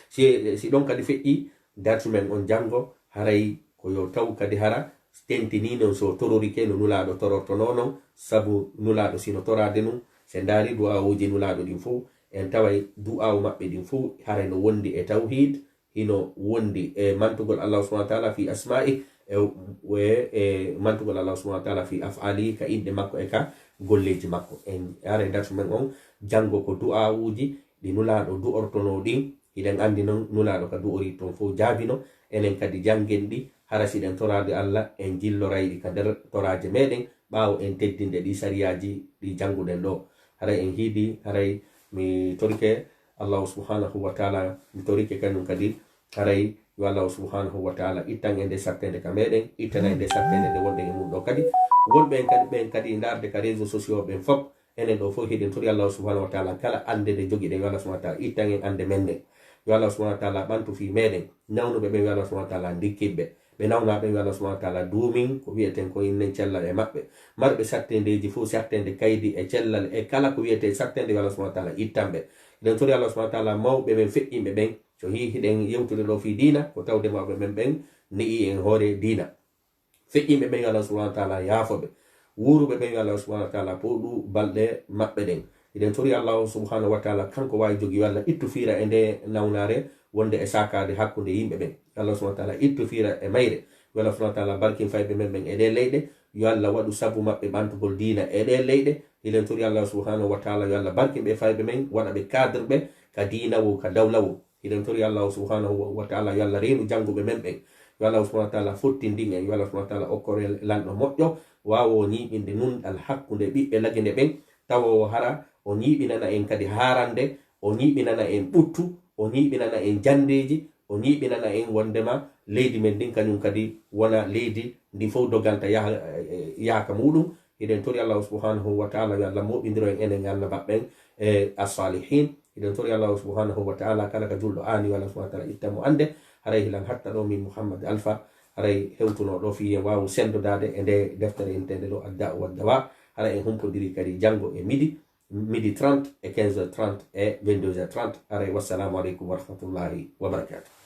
Si, si ɗon kadi feƴƴi, darsu men on janngo, haray ko yo taw kadi hara tentinii non so tororike no Nulaaɗo torortonoo non, sabu Nulaaɗo si no toraade nun, si en ndaari du'aawuuji Nulaaɗo ɗin fow, en taway du'aawu maɓɓe ɗin fow haray no wondi e tawhiid, hino wondi e mantugol Allahu subhanahu wa ta'ala fi asma'i, e, e, e mantugol Allahu subhanahu wa ta'ala fi af'ali, ka inɗe makko e ka golleeji makko. En haray darsu men on janngo ko du'aawuuji ɗi Nulaaɗo du'ortonoo ɗin, hiɗen anndi non Nulaaɗo ka du'ori ton fow jaabino, enen kadi janngen ɗi, hara si ɗen toraade Alla, en jilloray ɗi ka nder toraaje meɗen, ɓaawo en teddinde ɗi sariyaaji ɗi jannguɗen ɗo. Haray en hiidi, haray mi torike Allahu subhanahu wa ta'ala, mi torike kañum kadi, haray yo Allahu subhanahu wa ta'ala ittan e nde satteende ka meɗen, ittana e nde satteende nde wonɗen e mum ɗo kadi. Wonɓe en kadi, ɓen kadi ndaarde ka réseaux sociaux ɓen fop, enen ɗo fof hiɗen tori Allahu subhanahu wa ta'ala kala annde nde jogiɗen, yo Allah subhanahu wa ta'ala ittan en annde men nden. Yo Allah subhanahu wa ta'ala ɓantu fii meɗen. Nawnuɓe ɓen, yo Allah subhanahu wa ta'ala ndikkin ɓe. Ɓe nawnaa ɓen, yo Allah subhanahu wa ta'ala duumin ko wi'eten ko innen cellal e maɓɓe. Marɓe satteendeeji fof, satteende kaydi e cellal e kala ko wi'etee satteende, yo Allah subhanahu wa ta'ala ittan ɓe. Hiɗen tori Allah subhanahu wa ta'ala mawɓe men feƴƴinɓe ɓen, so hii hiɗen yewtude ɗo fii diina, ko tawde mawɓe men ɓen ne'i en hoore diina. Feƴƴinɓe ɓen, yo Allah subhanahu wa ta'ala yaafo ɓe. Wuuruɓe ɓen, yo Allah subhanahu wa ta'ala pooɗu balɗe maɓɓe ɗen. Hiɗen tori Allah subhanahu wa ta'ala, kanko waawi jogi walla ittu fiira e nde nawnaare wonde e saakaade hakkunde yimɓe ɓen. Allah subhanahu wa ta'ala ittu fiira e mayre. Yo Allah subhanahu wa ta'ala barkin fayɓe men ɓen e ɗee leyɗe, Yo Allah waɗu sabu maɓɓe ɓantugol diina e ɗee leyɗe. Hiɗen tori Allah subhanahu wa taala yo Allah barkin ɓe fayɓe men, waɗa ɓe cadre ɓe ka diina wo, ka dawla wo. Hiɗen tori Allah subhanahu wa taala yo Allah reenu jannguɓe men ɓen. Yo Allah subhanahu wa taala fottindin en, yo Allah subhanahu wa taala okkor en lanɗo moƴƴo, waawo ñiiɓinde nunɗal hakkunde ɓiɓɓe lagine ɓen, tawa o hara o ñiiɓinana en kadi haarande, o ñiiɓinana en ɓuttu, o ñiiɓinana en janndeeji, o ñiiɓinana en wondema leydi men ndin kañum kadi wona leydi ndi fof doganta yaha, eh, yaha ka muɗum. Hiɗen tori Allahu subhanahu wa taala yo Allah moɓindiro en enen e Allah maɓɓen e as-salihin. Hiɗen tori Allahu subhanahu wa taala kala ka julɗo aani yo Allah subhanahu wa taala itta mo annde. Haray hilan hatta ɗo min Mouhammad Alpha, haray hewtuno ɗo fii en waawu senndodaade e nde deftere inteende ɗo Adda wa Dawa. Haray en humpondiri kadi janngo e midi, midi trente e quinze heures trente e vingt-deux heures trente. Haray wassalamu aleykum wa rahmatullahi wa barakatuh.